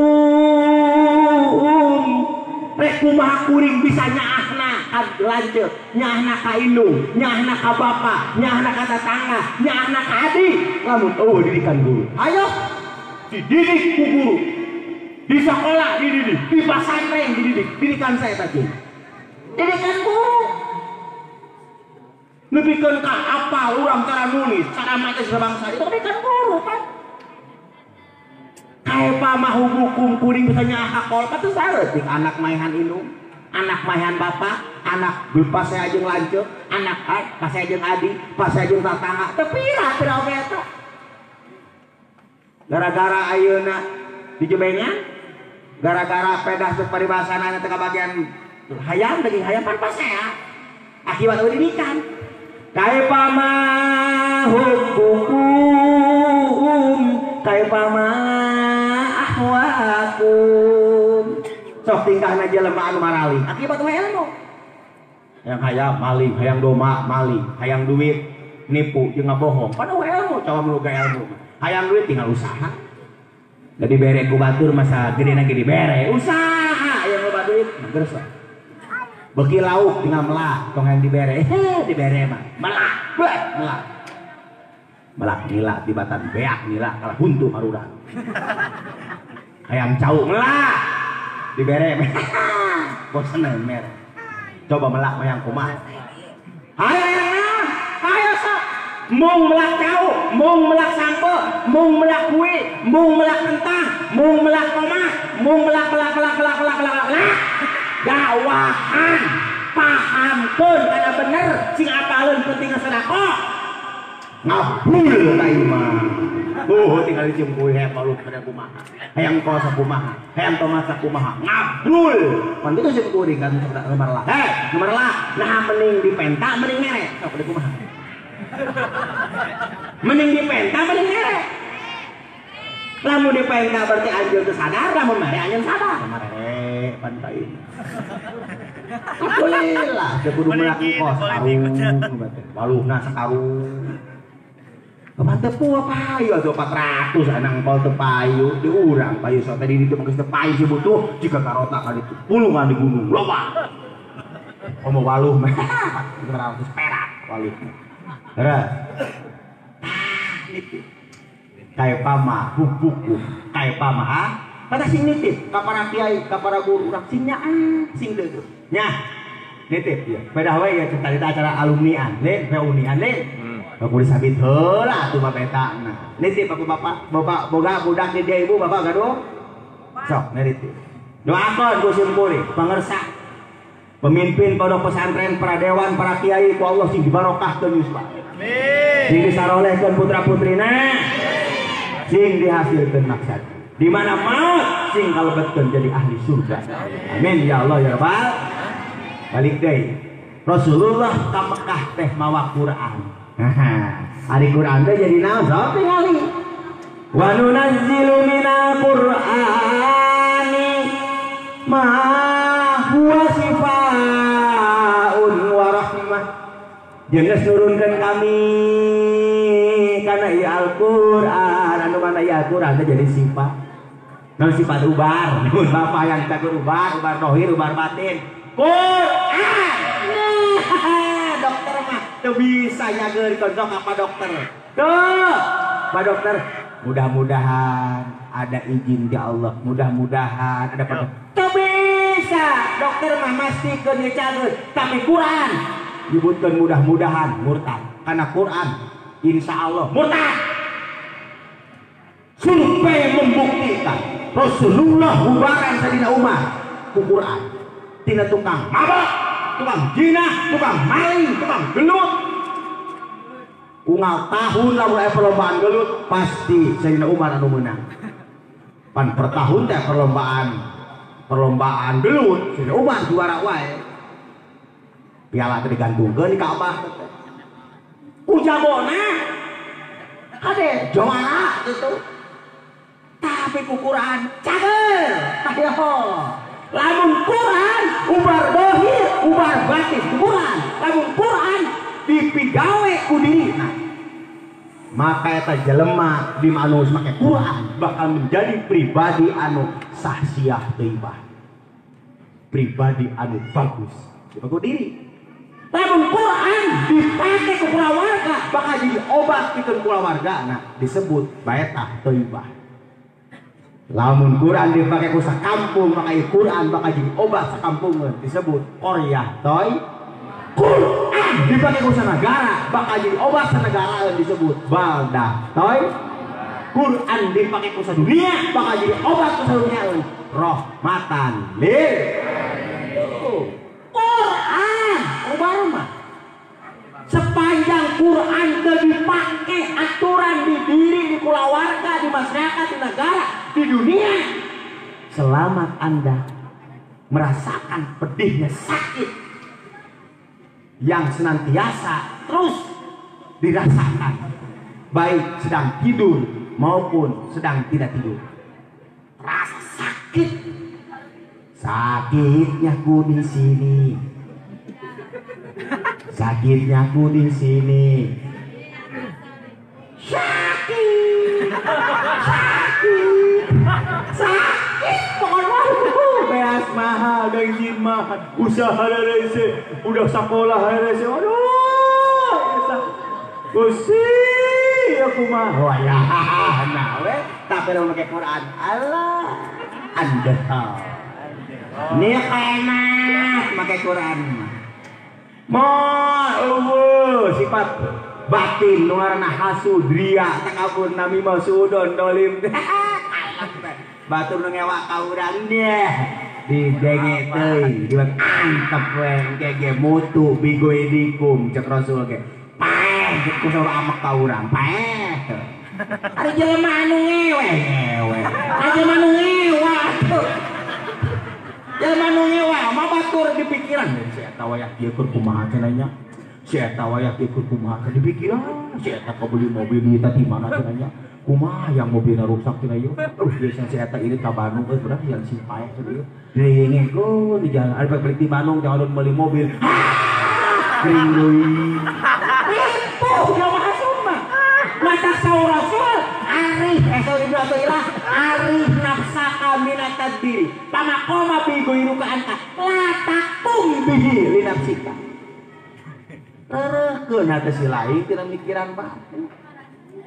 Speaker 2: rek kumaha kuring bisa nyaahna ka lanceuk, nyaahna ka indung, nyaahna ka bapa, nyaahna ka tetangga, nyaahna ka adik, lamun eueuh didikan guru. Ayo dididik ku guru. Di sekolah dididik, di pesantren dididik, didikan saya tadi. Didikan guru. Nepikeun ka apal urang cara nulis, cara maca sebangsa itu didikan guru kan. Kaifa ma hukukum kuring bisa nyaah kol katuh saeutik anak maehan indung, anak maehan bapak, anak pasea jeung lanceuk, anak pasea jeung adik, pasea jeung tatangga, teu pira-pira oge eta. Gara-gara ayeuna dijebengan, gara-gara pedah teu paribasana teu kabagian hayam daging hayam pan pasea. Akibat eueuh didikan. Kaifa ma hukukum kaifa ma ahwakum. Sok tingkahna jelema anu maraling akibat we ilmu. Hayang hayam maling, hayang doma maling, hayang duit nipu jeung ngabohong. Pan we ilmu, coba meluga ilmu. Hayang duit tinggal usaha. Jadi bere ku batur masa gedena ge dibere. Usaha hayang loba duit, geus lah. Beki lauk tinggal melak, tong hayang dibere. Dibere mah melak, blek melak. Melak nila di batan beak nila kalah huntu marudan. Hayang cau melak dibere. Bosen mere. Coba melak hayang kumaha. Hayang hayang sok. Mung melak cau, mung melak sampo, mung melak kue, mung melak kentang, mung melak tomat, mung melak melak melak melak melak melak melak. Dakwahan pahamkeun kana bener sing apaleun pentingna sedekah. Ngabul ka ieu mah. Oh, tinggal dicium kuy hayang malu pada kumaha. Hayang kos kumaha, hayang tomat kumaha. Ngabul. Pan kitu sih kuring kan nomor lah. Hei, nomor lah. Nah mending dipenta mending mere. Sok di kumaha. Mending dipenta mending mere. Lamun dipenta berarti anjeun teu sadar, lamun mere anjeun sadar. Mere pan ka ieu. Alhamdulillah, teu kudu melak kos karung, waluhna sakarung. Kapan teu payu atuh 400 anang kol teu payu di urang payu sok teh di ditu mah geus teu payu si butuh jika karota ka ditu pulungan di gunung loba. Komo waluh mah 400 perak waluh. Terus nitip. Kaifa ma hukukum kaifa ma kata sing nitip ka para kiai ka para guru urang sing nyaah sing deugeuh. Nya nitip ieu. Pedah we ieu cerita acara alumnian lain reunian lain. Aku disabit heula atuh bapetana. Nitip aku bapak, bapak boga budak di dia ibu bapak gaduh. Sok nitip. Doakeun ku sim kuring pangersa. Pemimpin pondok pesantren, para dewan, para kiai ku Allah sing dibarokahkeun yuswa. Amin. Sing disarolehkeun putra-putrina. Sing dihasilkeun maksad. Di mana maut sing kalebetkeun jadi ahli surga. Amin ya Allah ya Rabbal. Balik deui. Rasulullah ka Mekah teh mawa Quran. Ari Quran teh jadi naon sok tingali. Wa nunazzilu minal Qur'ani ma huwa syifaa'un wa rahmah. Jeung geus nurunkeun kami kana ieu Al-Qur'an anu mana ieu Al-Qur'an teh jadi sifat. Naon sifat ubar? Mun bapak yang takut ubar, ubar dohir, ubar batin. Qur'an. Nah, dokter mah teu bisa nyageurkeun sok apa dokter. Tuh, Pak dokter, mudah-mudahan ada izin di Allah, mudah-mudahan ada pada. Teu bisa, dokter mah mastikeun nyecageun, tapi Quran nyebutkeun mudah-mudahan murtad. Kana Quran insyaallah murtad. Survei membuktikan Rasulullah bubaran Sayyidina Umar ku Quran. Tina tukang mabok, tukang jinah, tukang maling, tukang gelut. Unggal tahun lamun aya perlombaan gelut pasti Sayyidina Umar anu meunang. Pan per tahun teh perlombaan gelut Sayyidina Umar juara wae. Piala teh digantungkeun di Ka'bah teh. Ku jagona kade juara gitu. Tapi ku Quran cager. Ayo. Lamun Quran ubar dohir, ubar batin Quran. Lamun Quran dipigawe ku dirina, maka eta jelema di anu make Quran bakal menjadi pribadi anu sahsiah thayyibah, pribadi anu bagus ku diri. Lamun Quran dipake ku kulawarga bakal jadi obat pikeun kulawarga, nah disebut baetah thayyibah. Lamun Quran dipake ku sakampung maka Quran bakal jadi obat sakampungeun disebut qaryah thayyibah. Quran dipakai ku sanagara bakal jadi obat sanagara disebut baldah toy. Quran dipakai ku sadunia bakal jadi obat ku sadunia rahmatan lil. Quran ubar mah sepanjang Quran teu dipake aturan di diri, di kulawarga, di masyarakat, di negara, di dunia, selamat Anda merasakan pedihnya sakit yang senantiasa terus dirasakan, baik sedang tidur maupun sedang tidak tidur. Rasa sakit, sakitnya ku di sini, sakitnya ku di sini, sakit, sakit, sakit, pokoknya beas mahal, bensin mahal, usaha rese, udah sekolah rese, aduh, gusti, aku mah, oh ya, nah we, tapi lamun make Quran, Allah, anda, nikmat make Quran, ma, eueuh, sifat batin nu ngaranna hasud, ria, takabur, namimah, suudon, dolim, batur nu ngewa ka urang deh didenge teuing diwek antep we engke ge mutu bigoidikum cek Rasul ge paeh ku saur amek ka urang paeh ari jelema anu ngewe ngewe ari jelema anu ngewa jelema anu ngewa mah batur di pikiran si eta wayah kieu keur kumaha cenah nya si eta wayah kieu keur kumaha di pikiran si eta kabeli mobil duit ti mana cenah nya kumaha yang mobilna rusak cenah ieu terus biasa si eta ini ka Bandung euy berarti yang si paeh cenah ieu direngekeun di jalan ari balik di Bandung jangan meuli mobil gering deui ripuh jelema hasud mah matak saur Rasul arif saur Ibnu Athaillah arif nafsaka minat tadbiri pamaqama bi ghairuka anta la taqum bihi li nafsika reukeun hate si lain tina mikiran batur.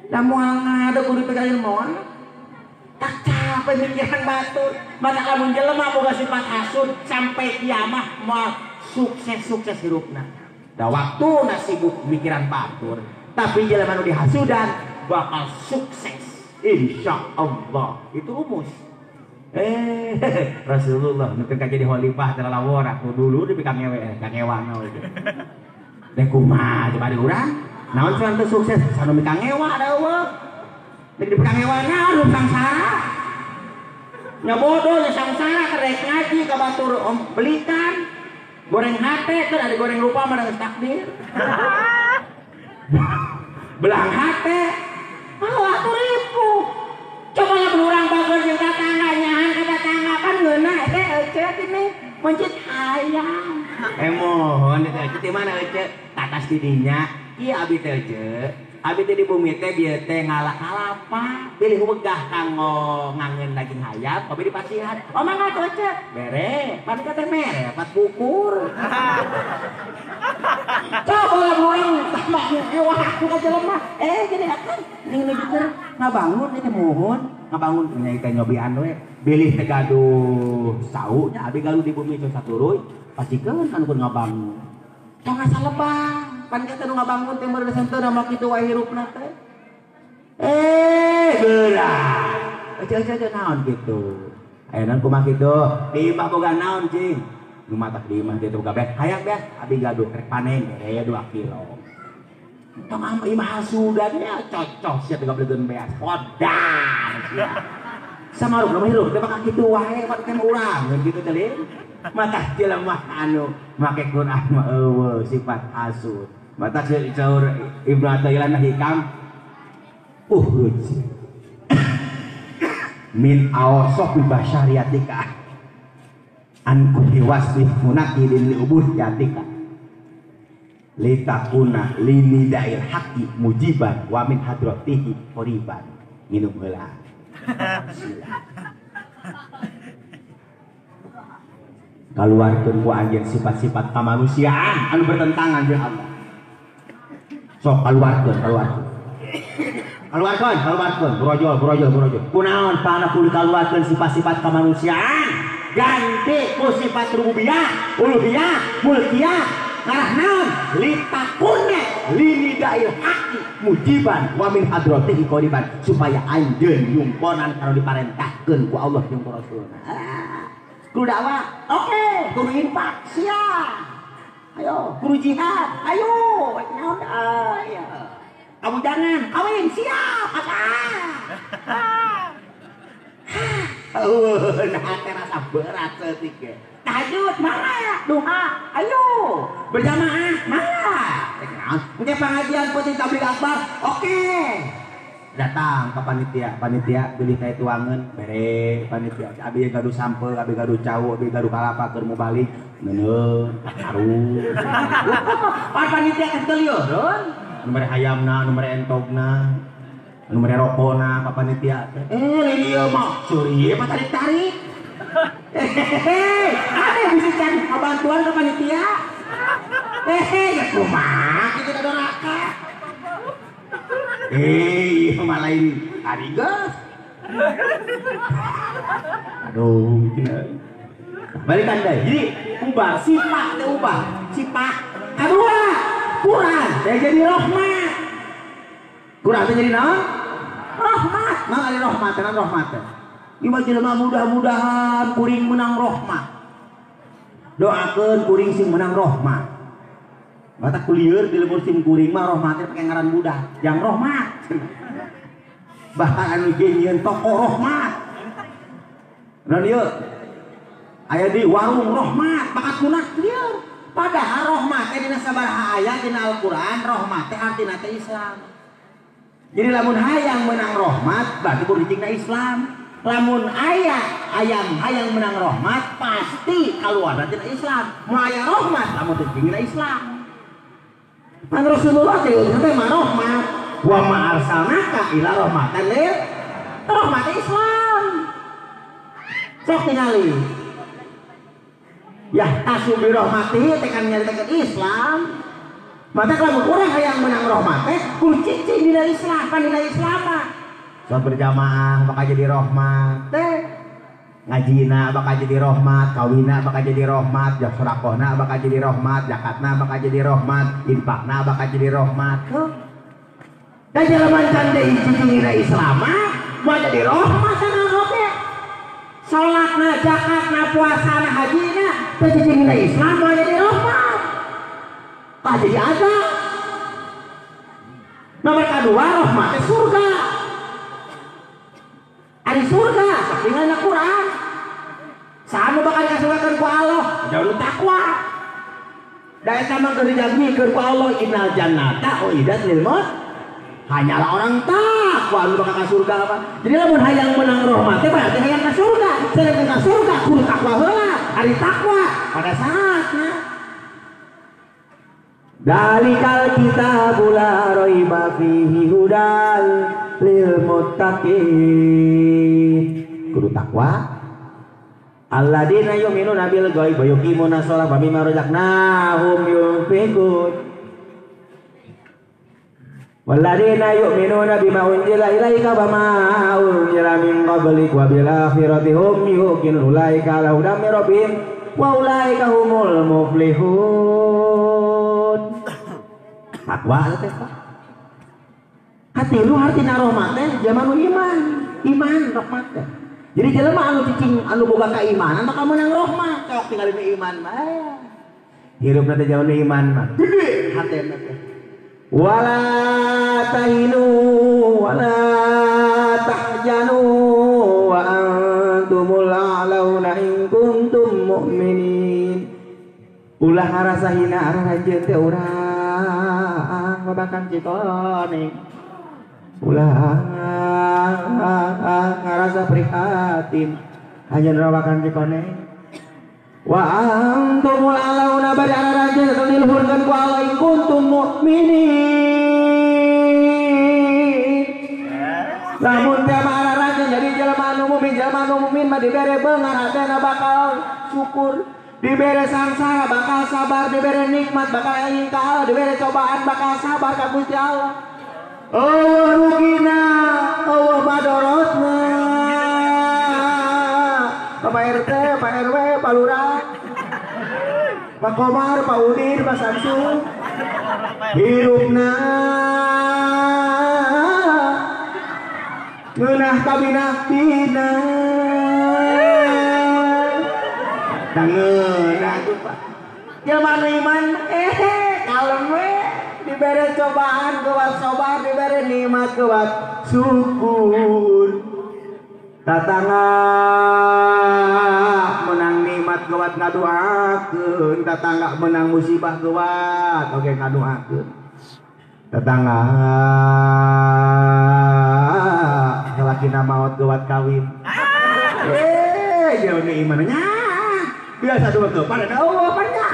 Speaker 2: Da moal ngade kudu dipikirkeun moal. Tak capek mikiran batur. Mata lamun jelema boga sifat hasud sampai kiamah moal sukses-sukses hirupna. Da waktuna sibuk mikiran batur, tapi jelema nu dihasudan bakal sukses insyaallah. Itu rumus. Rasulullah nu keur jadi khalifah teh lalawor aku dulu dipikang ngewe kangewana we. Teh kumaha coba di urang? Naon cenah teu sukses sanu mikang ngewa da eueuh. Nek dipikang ngewa naon sangsara. Nya bodoh nya sangsara kerek ngaji ka batur om belikan. Goreng hate teh ada goreng rupa mah geus takdir. Belang hate. Oh atuh ripuh. Coba lamun urang bager jeung tatangga nyahan ka tatangga kan ngeunah teh ece ini mencit hayam. Mohon teh ece di mana ece? Tatas di dinya. Iya abi teh ece, abi teh di bumi teh bieu teh ngala kalapa, pilih wegah kanggo ngangeun daging hayam, abi dipasihan. Oh mangga tuh ece, bere, pan teh mere, pas bukur. Coba lah urang tambah ewah aku ka jelema. Gini akan ning nu keur ngabangun teh mohon, ngabangun nya teh nyobian we. Bilih teh gaduh sau nya abi gaduh di bumi teh saturuy, pastikeun anu keur ngabangun. Tong asa lebang, pan kita nu ngabangun teh meureun santeuna mah kitu wae hirupna teh. Geurah. Ece naon kitu. Ayeuna kumaha kitu? Di imah boga naon cing? Nu matak di imah teh boga beas. Hayang beas abi gaduh rek panen 2 kilo. Tong am imah hasudannya cocok sia gablegeun beas. Kodan sia. Samaruk mah hirup teh bakal kitu wae pan kan urang kitu teh lin. Matah jelema anu make Quran mah eueuh sifat hasud. Matak saur Ibnu Athaillah Hikam ukhruj min awsafi basyariatika an kulli wasfi munakidin li ubudiyatika litakuna linidail haqqi mujiban wa min hadratihi qoriban. Minum heula. Kaluarkeun ku anjeun sifat-sifat kamanusiaan anu bertentangan jeung Allah. Sok kaluarkeun. Kaluarkeun, borojol. Kunaon pana kudu kaluarkeun sifat-sifat kamanusiaan? Ganti ku sifat rububiyah, uluhiyah, mulkiyah. Ngarah naon? Litakuna linidail haqqi mujiban wa min hadratihi qoriban, supaya anjeun nyumponan kana diparentahkeun ku Allah jeung ku Rasulna. Kudu dakwah, oke, kudu infak, siap. Ayo, kudu jihad, ayo, naon ayo. Kamu jangan kawin, siap. Nah, terasa berat setik ya. Tahajud, marah, duha, ayo, berjamaah, marah. Mungkin pengajian penting tabligh akbar, oke. Datang ke panitia, panitia beli teh tuangan, bere panitia. Abi gaduh sampeu, abi gaduh cau, abi gaduh kalapa keur mubalik, ngeuneuh, harum. Pan panitia kan teu lieureun. Nu mere hayamna, nu mere entogna, nu mere rokona ka panitia teh. Lieu mah suri mah tarik-tarik. Ada bisa cari bantuan ke panitia. Ya kumaha kitu da doraka. Ieu mah lain ari geus. Aduh, balikan deui. Jadi ubah sifat teh ubah. Sifat kadua Quran teh jadi rahmat. Quran teh jadi naon? Rahmat. Naon ari rahmat? Naon rahmat teh? Ieu mah jelema mudah-mudahan kuring menang rahmat. Doakeun kuring sing menang rahmat. Batak kulieur di lembur sim kuring mah rahmatnya pakai ngaran budak, yang rahmat. Bahkan anu ge nyieun toko rahmat. Dan ieu aya di warung rahmat, bakat kunak lieur. Padahal rahmat teh dina sabaraha ayat dina Al-Qur'an, rahmat teh artina teh Islam. Jadi lamun hayang menang rahmat berarti kudu dicingna Islam. Lamun aya ayam hayang menang rahmat pasti keluar tina Islam. Mau aya rahmat lamun teu dicingna Islam. Pan Rasulullah teh teh mah rahmat. Wa ma arsalnaka ila rahmatan lil rahmat Islam. Sok tingali. Ya tasu bi rahmatihi teh kan nyaritakeun Islam. Maka lamun urang hayang menang rahmat teh kudu cicing dina Islam, pan dina Islam mah. Salat berjamaah bakal jadi rahmat teh. Ngajina bakal jadi rahmat, kawina bakal jadi rahmat, sedekahna bakal jadi rahmat, zakatna bakal jadi rahmat, infakna bakal jadi rahmat. Da jelema can deui cicing dina Islam mah moal jadi rahmat sana oge. Salatna, zakatna, puasana, hajina teu cicing dina Islam moal jadi rahmat. Tah jadi azab. Nomor kedua rahmat teh surga. Ari surga sok tinggalna Quran. Saha nu bakal kasurgakeun ku Allah? Jauh takwa. Da eta mah keur dijamikeun ku Allah innal jannata uidat lil muttaqin. Hanyalah orang takwa nu bakal ka surga apa. Jadi lamun hayang menang rahmat teh berarti hayang ka surga. Sedangkan ka surga kudu takwa heula. Ari takwa pada saatnya. Dalikal kitabu la raiba fihi hudal lil muttaqin. Kudu takwa. Alladzina yu'minuna bil ghaibi wa yuqimuna sholata wa mimma razaqnahum yunfiqun. Walladzina yu'minuna bima unzila ilaika wa ma unzila min qablik wa bil akhirati hum yuqinun ulaika ala hudam min rabbihim wa ulaika humul muflihun. Takwa teh Pak. Katilu hartina rahmat teh jelema nu iman, iman rahmat teh. Jadi jelema anu cicing anu boga keimanan bakal menang rahmat. Sok tinggal nu iman mah. Hirupna teh jelema nu iman mah gede hatena teh. Wala tahinu wala tahjanu wa antumul a'launa in kuntum mu'minin. Ulah ngarasa hina arah anjeun teh urang babakan Cikoneng. Ulah ngarasa prihatin anjeun babakan Cikoneng. Wa antumul a'launa bari arah anjeun teh diluhurkeun ku Allah in kuntum mu'minin. Lamun teh mah arah anjeun jadi jelema anu mukmin, jelema anu mukmin mah dibere beungar hatena bakal syukur. Dibere sangsara bakal sabar, dibere nikmat bakal eling ka Allah, dibere cobaan bakal sabar ka Gusti Allah. Allah rugina, Allah madorotna. Pak RT, Pak RW, Pak Lurah, Pak Komar, Pak Udin, Pak Samsu, hirupna ngeunah kabina-bina. Ngeunah tuh Pak. Jelema nu iman kalem we, dibere cobaan kuat sabar, dibere nikmat kuat syukur. Tatangga menang nikmat kuat ngadoakeun, tatangga menang musibah kuat oge ngadoakeun. Tatangga salakina maot kuat kawin. Jauh nu iman nya. Biasa dua kepan ada Allah pannya.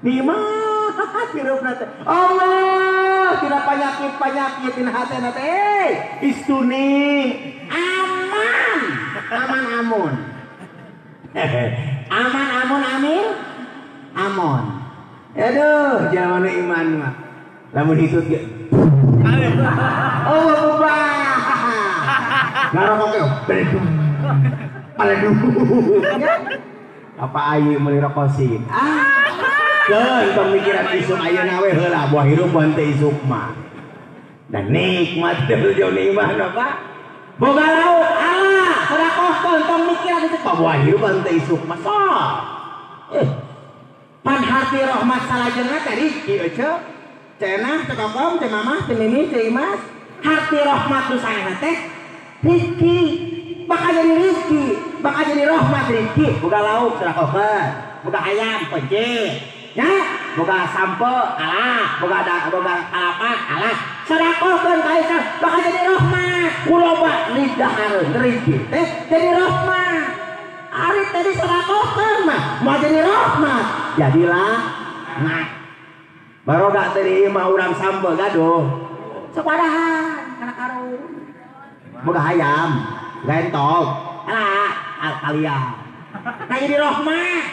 Speaker 2: Nikmat hirupna teh. Allah tidak penyakit-penyakit dina hatena teh. Istuni aman. Aman amun. Aman amun amin. Amon. Aduh, jaman iman mah. Lamun hitut ge. Allah mubah. Ngarokok ge. Aduh, apa ayu meuli rokosin? Keun pemikiran isuk ayeuna we heula buah hirup teu isuk mah. Dan nikmat teh jauh iman apa? Boga lauk ala sedekahkeun tong mikiran isuk mah buah hirup teu isuk mah sok. Pan hati rahmat salajengna teh rizki euceu. Cenah teh kokom teh mamah teh mimi teh imas. Hati rahmat nu saena teh rizki. Bakal jadi rizki, bakal jadi rahmat rizki. Boga lauk sedekahkeun, boga ayam pencet, ya, boga sampo ala, boga boga kalapa ala. Sedekahkeun ka Islam bakal jadi rahmat. Kuloba lidahareun rizki teh jadi rahmat. Ari tadi sedekahkeun mah mau jadi rahmat. Jadilah nah. Baroga teh imah urang sampo gaduh. Sepadahan kana karung. Boga ayam gentok, alah, kalian. Nah jadi rahmat.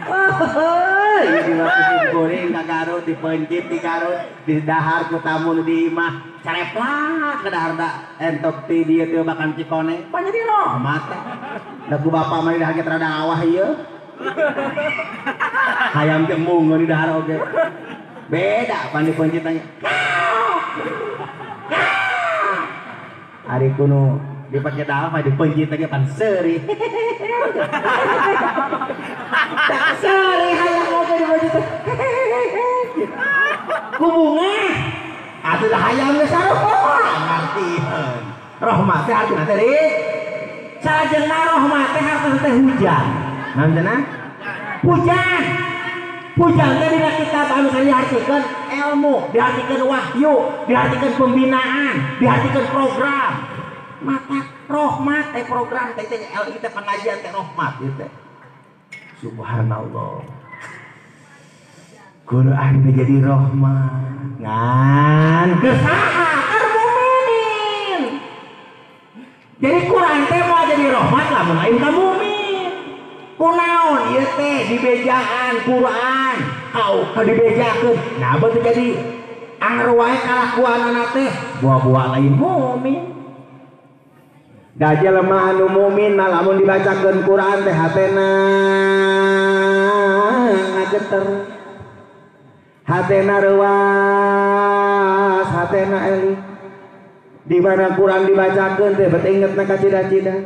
Speaker 2: Oh, jadi waktu goreng ka Garut, dipencit di Garut, di dahar ku tamu nu di imah, careplak ke dahar da entok ti dieu teh makan Cikoneng. Pan jadi rahmat. Da ku bapak mah di dahar ge rada awah ieu. Hayam teh embung di dahar oge. Beda pan dipencit tanya. Ari kuno dipakai dalam mah dipencit aja pan seuri. Tak seuri hayang oge dipencit. Ku bunga. Atuh dah hayang geus sarua ngartieun. Rahmat teh artina teh salajengna rahmat teh hartosna teh hujan. Naon cenah? Hujan. Hujan teh dina kitab anu diartikeun ilmu, diartikeun wahyu, diartikeun pembinaan, diartikeun program. Mata rahmat teh program teh teh kita pengajian teh rahmat ieu teh. Subhanallah. Quran teh jadi rahmat. Ngan ke saha? Keur mukminin. Jadi Quran teh moal jadi rahmat lamun lain ka mukmin. Kunaon ieu teh dibejaan Quran, kau ka dibejakeun. Nah beuh jadi anger wae kalakuanana teh buah-buah lain mukmin. Da jelema anu mukmin mah lamun dibacakeun Quran teh hatena ngageter. Hatena reuas, hatena eling. Di mana Quran dibacakeun teh bet ingetna ka cida-cida.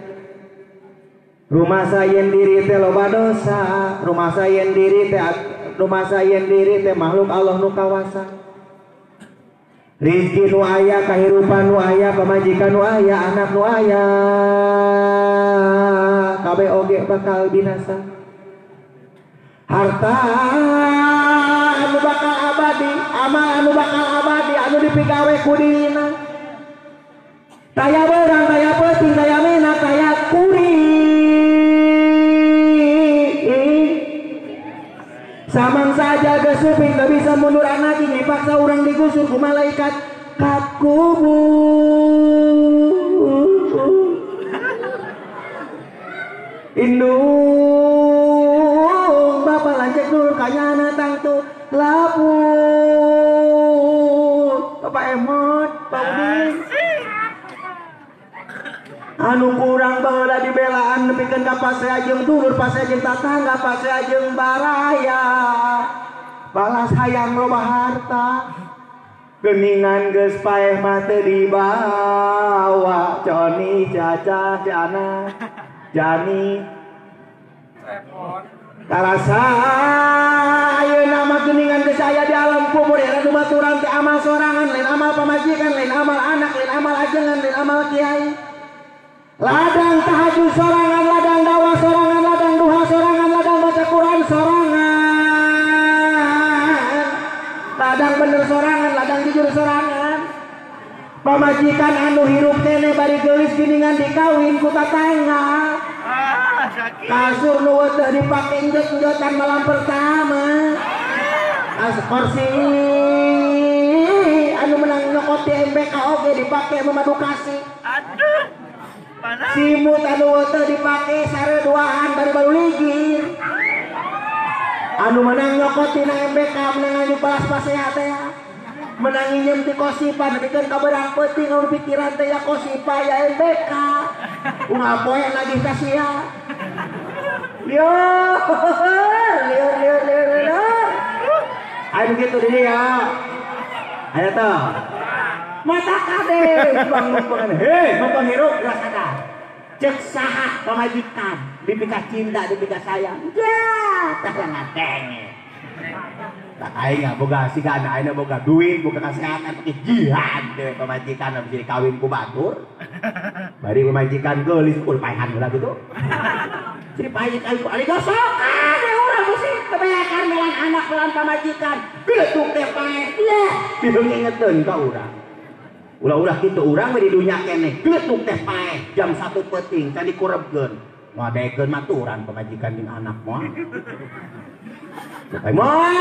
Speaker 2: Rumasa yen diri teh loba dosa, rumasa yen diri teh rumasa yen diri teh makhluk Allah nu kawasa. Rizki nu aya, kahirupan nu aya, pamajikan nu aya, anak nu aya, kabeh oge bakal binasa. Harta anu bakal abadi, amal anu bakal abadi, anu dipigawe ku dirina. Taya beurang, taya peuting, taya menak, taya kuring. Samang saja gesuping gak bisa mundur anak ini paksa orang digusur ku malaikat ka kubur. Indung bapak lanjut dulu kanyana tangtu lapur. Bapak Emot, Pak Udin. Anu kurang baheula dibelaan nepikeun ka pasea jeung dulur, pasea jeung tatangga, pasea jeung baraya. Balas hayang loba harta. Geningan geus paeh mah teu dibawa. Joni Caca Jana Jani. Karasa ayeuna mah geningan geus aya di alam kubur era nu baturan teh amal sorangan, lain amal pamajikan, lain amal anak, lain amal ajengan, lain amal kiai. Ladang tahajud sorangan, ladang dakwah sorangan, ladang duha sorangan, ladang baca Quran sorangan, ladang bener sorangan, ladang jujur sorangan. Pamajikan anu hirup kene bari geulis geningan dikawin ku tatangga. Kasur nu teu dipake enjot-enjotan malam pertama. As kursi anu menang nyokot di MBK oge dipake memadu kasih.
Speaker 3: Aduh.
Speaker 2: Simut anu teu dipake sare duaan bari baru ligir. Anu menang nyokot tina MBK menang anu balas pasea teh. Menang nginjem ti kosipa nepikeun ka beurang peuting anu pikiran teh ya kosipa ya MBK. Unggal poe nagih ka sia. Lieur lieur lieur lieur lieur. Ayo begitu di dia. Ayo tuh. Mata kade bang mumpengan hei mumpeng hirup geus sadar. Cek saha pamajikan dipika cinta dipika sayang. Ya tah ngadenge. Tak aing boga siga anak aing boga duit boga kesehatan pakai jihad dewe pamajikan habis jadi kawin ku batur. Bari pamajikan geulis kul paehan heula kitu. Jadi paehan aing ku ali gosok kade urang mesti kebanyakan melan anak melan pamajikan. Geletuk teh paeh. Ya bidung ingeteun ka urang. Ulah-ulah kitu urang we di dunya keneh geletuk teh paeh jam 1 peuting can dikurebkeun. Ngadekeun maturan pamajikan jeung anak moal. Moal.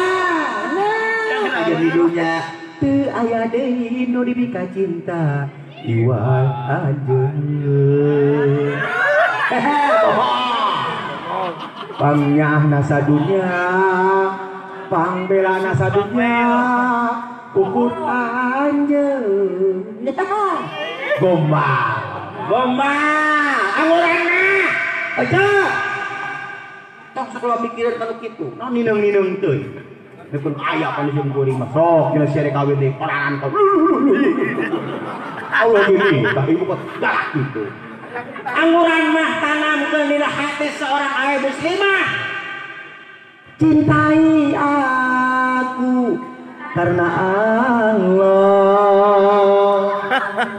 Speaker 2: Nah, aja di dunya teu aya deui nu dibika cinta iwal anjeun. Pangnyaahna sadunya, pangbelana sadunya. Puput anjeun. Gombal. Gombal. Angurana. Aja. Tong sakola mikireun kanu kitu. Naon nineung-nineung teuing. Neupkeun aya kana kuring mah sok dina sia kawin deui korangan kau. Allah gini, bah ibu kok galak gitu. Angguran mah tanamkeun dina hati seorang awe muslimah. Cintai aku karena Allah,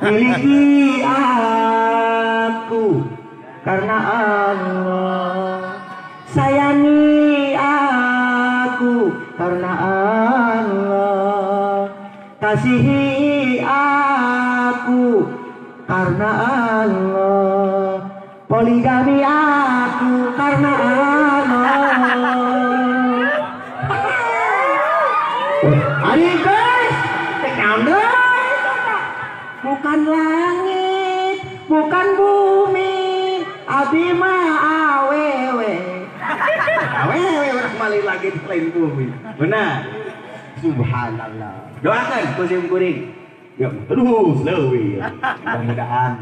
Speaker 2: miliki aku karena Allah, sayangi aku karena Allah, kasihi aku karena Allah, poligami aku karena Allah. Ayo guys, bukan langit, bukan bumi, abi mah awewe. Awewe orang kembali lagi di lain bumi. Benar. Subhanallah. Doakan kusim kuring. Ya terus leuwih. Mudah-mudahan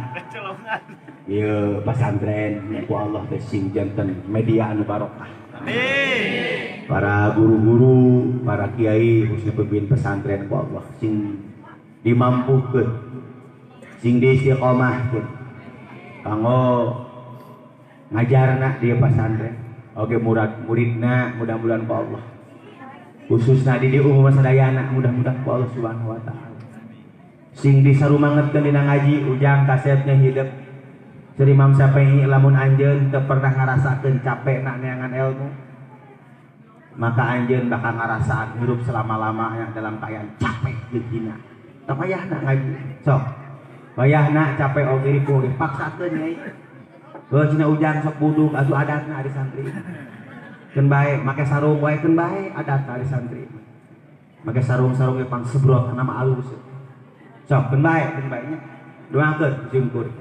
Speaker 2: ieu pesantren ku Allah teh sing janten media anu barokah. Amin. Para guru-guru, para kiai khususnya pemimpin pesantren ku Allah sing dimampukeun, sing diistiqomahkeun kanggo ngajarna di pesantren. Oke murid-muridna mudah-mudahan ku Allah khususna di umum sadayana mudah-mudahan ku Allah Subhanahu wa taala sing disarumangetkeun dina ngaji ujang kasepnya hidup. Ceuri Imam Syafi'i lamun anjeun teu pernah ngarasakeun capekna neangan ilmu maka anjeun bakal ngarasaan hirup selama-lamanya dalam keadaan capek jeung hina. Teu payahna ngaji sok wayahna capek oge ripuh dipaksakeun nyai. Heuh cenah ujang sok buduk atuh adatna ari santri. Keun bae make sarung wae keun bae adatna ari santri. Make sarung-sarung ge pang sebrot kana mah alus. Sok keun bae nya. Doakeun simkuring.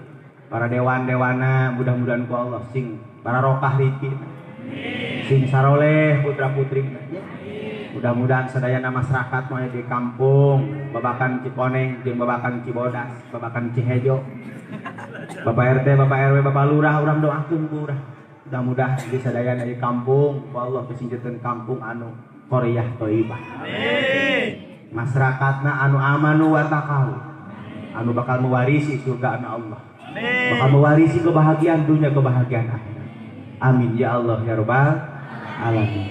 Speaker 2: Para dewan-dewana mudah-mudahan ku Allah sing barokah rezeki. Sing saroleh putra-putrina nya. Mudah-mudahan sadayana masyarakat mah di kampung babakan Cikoneng jeung babakan Cibodas, babakan Cihejo. Bapak RT, Bapak RW, Bapak Lurah urang doakeun ku urang. Mudah-mudahan di sadayana di kampung ku Allah sing kampung anu qaryah thayyibah. Amin. Masyarakatna anu amanu wa taqau. Anu bakal mewarisi surga anu Allah. Amin. Bakal mewarisi kebahagiaan dunia, kebahagiaan akhirat. Amin ya Allah ya Rabbal alamin.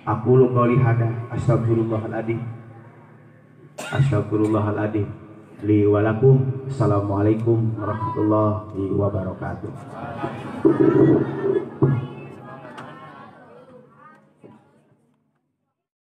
Speaker 2: Aqulu qouli hada astaghfirullahaladzim. Astaghfirullahaladzim li wa lakum. Assalamualaikum warahmatullahi wabarakatuh.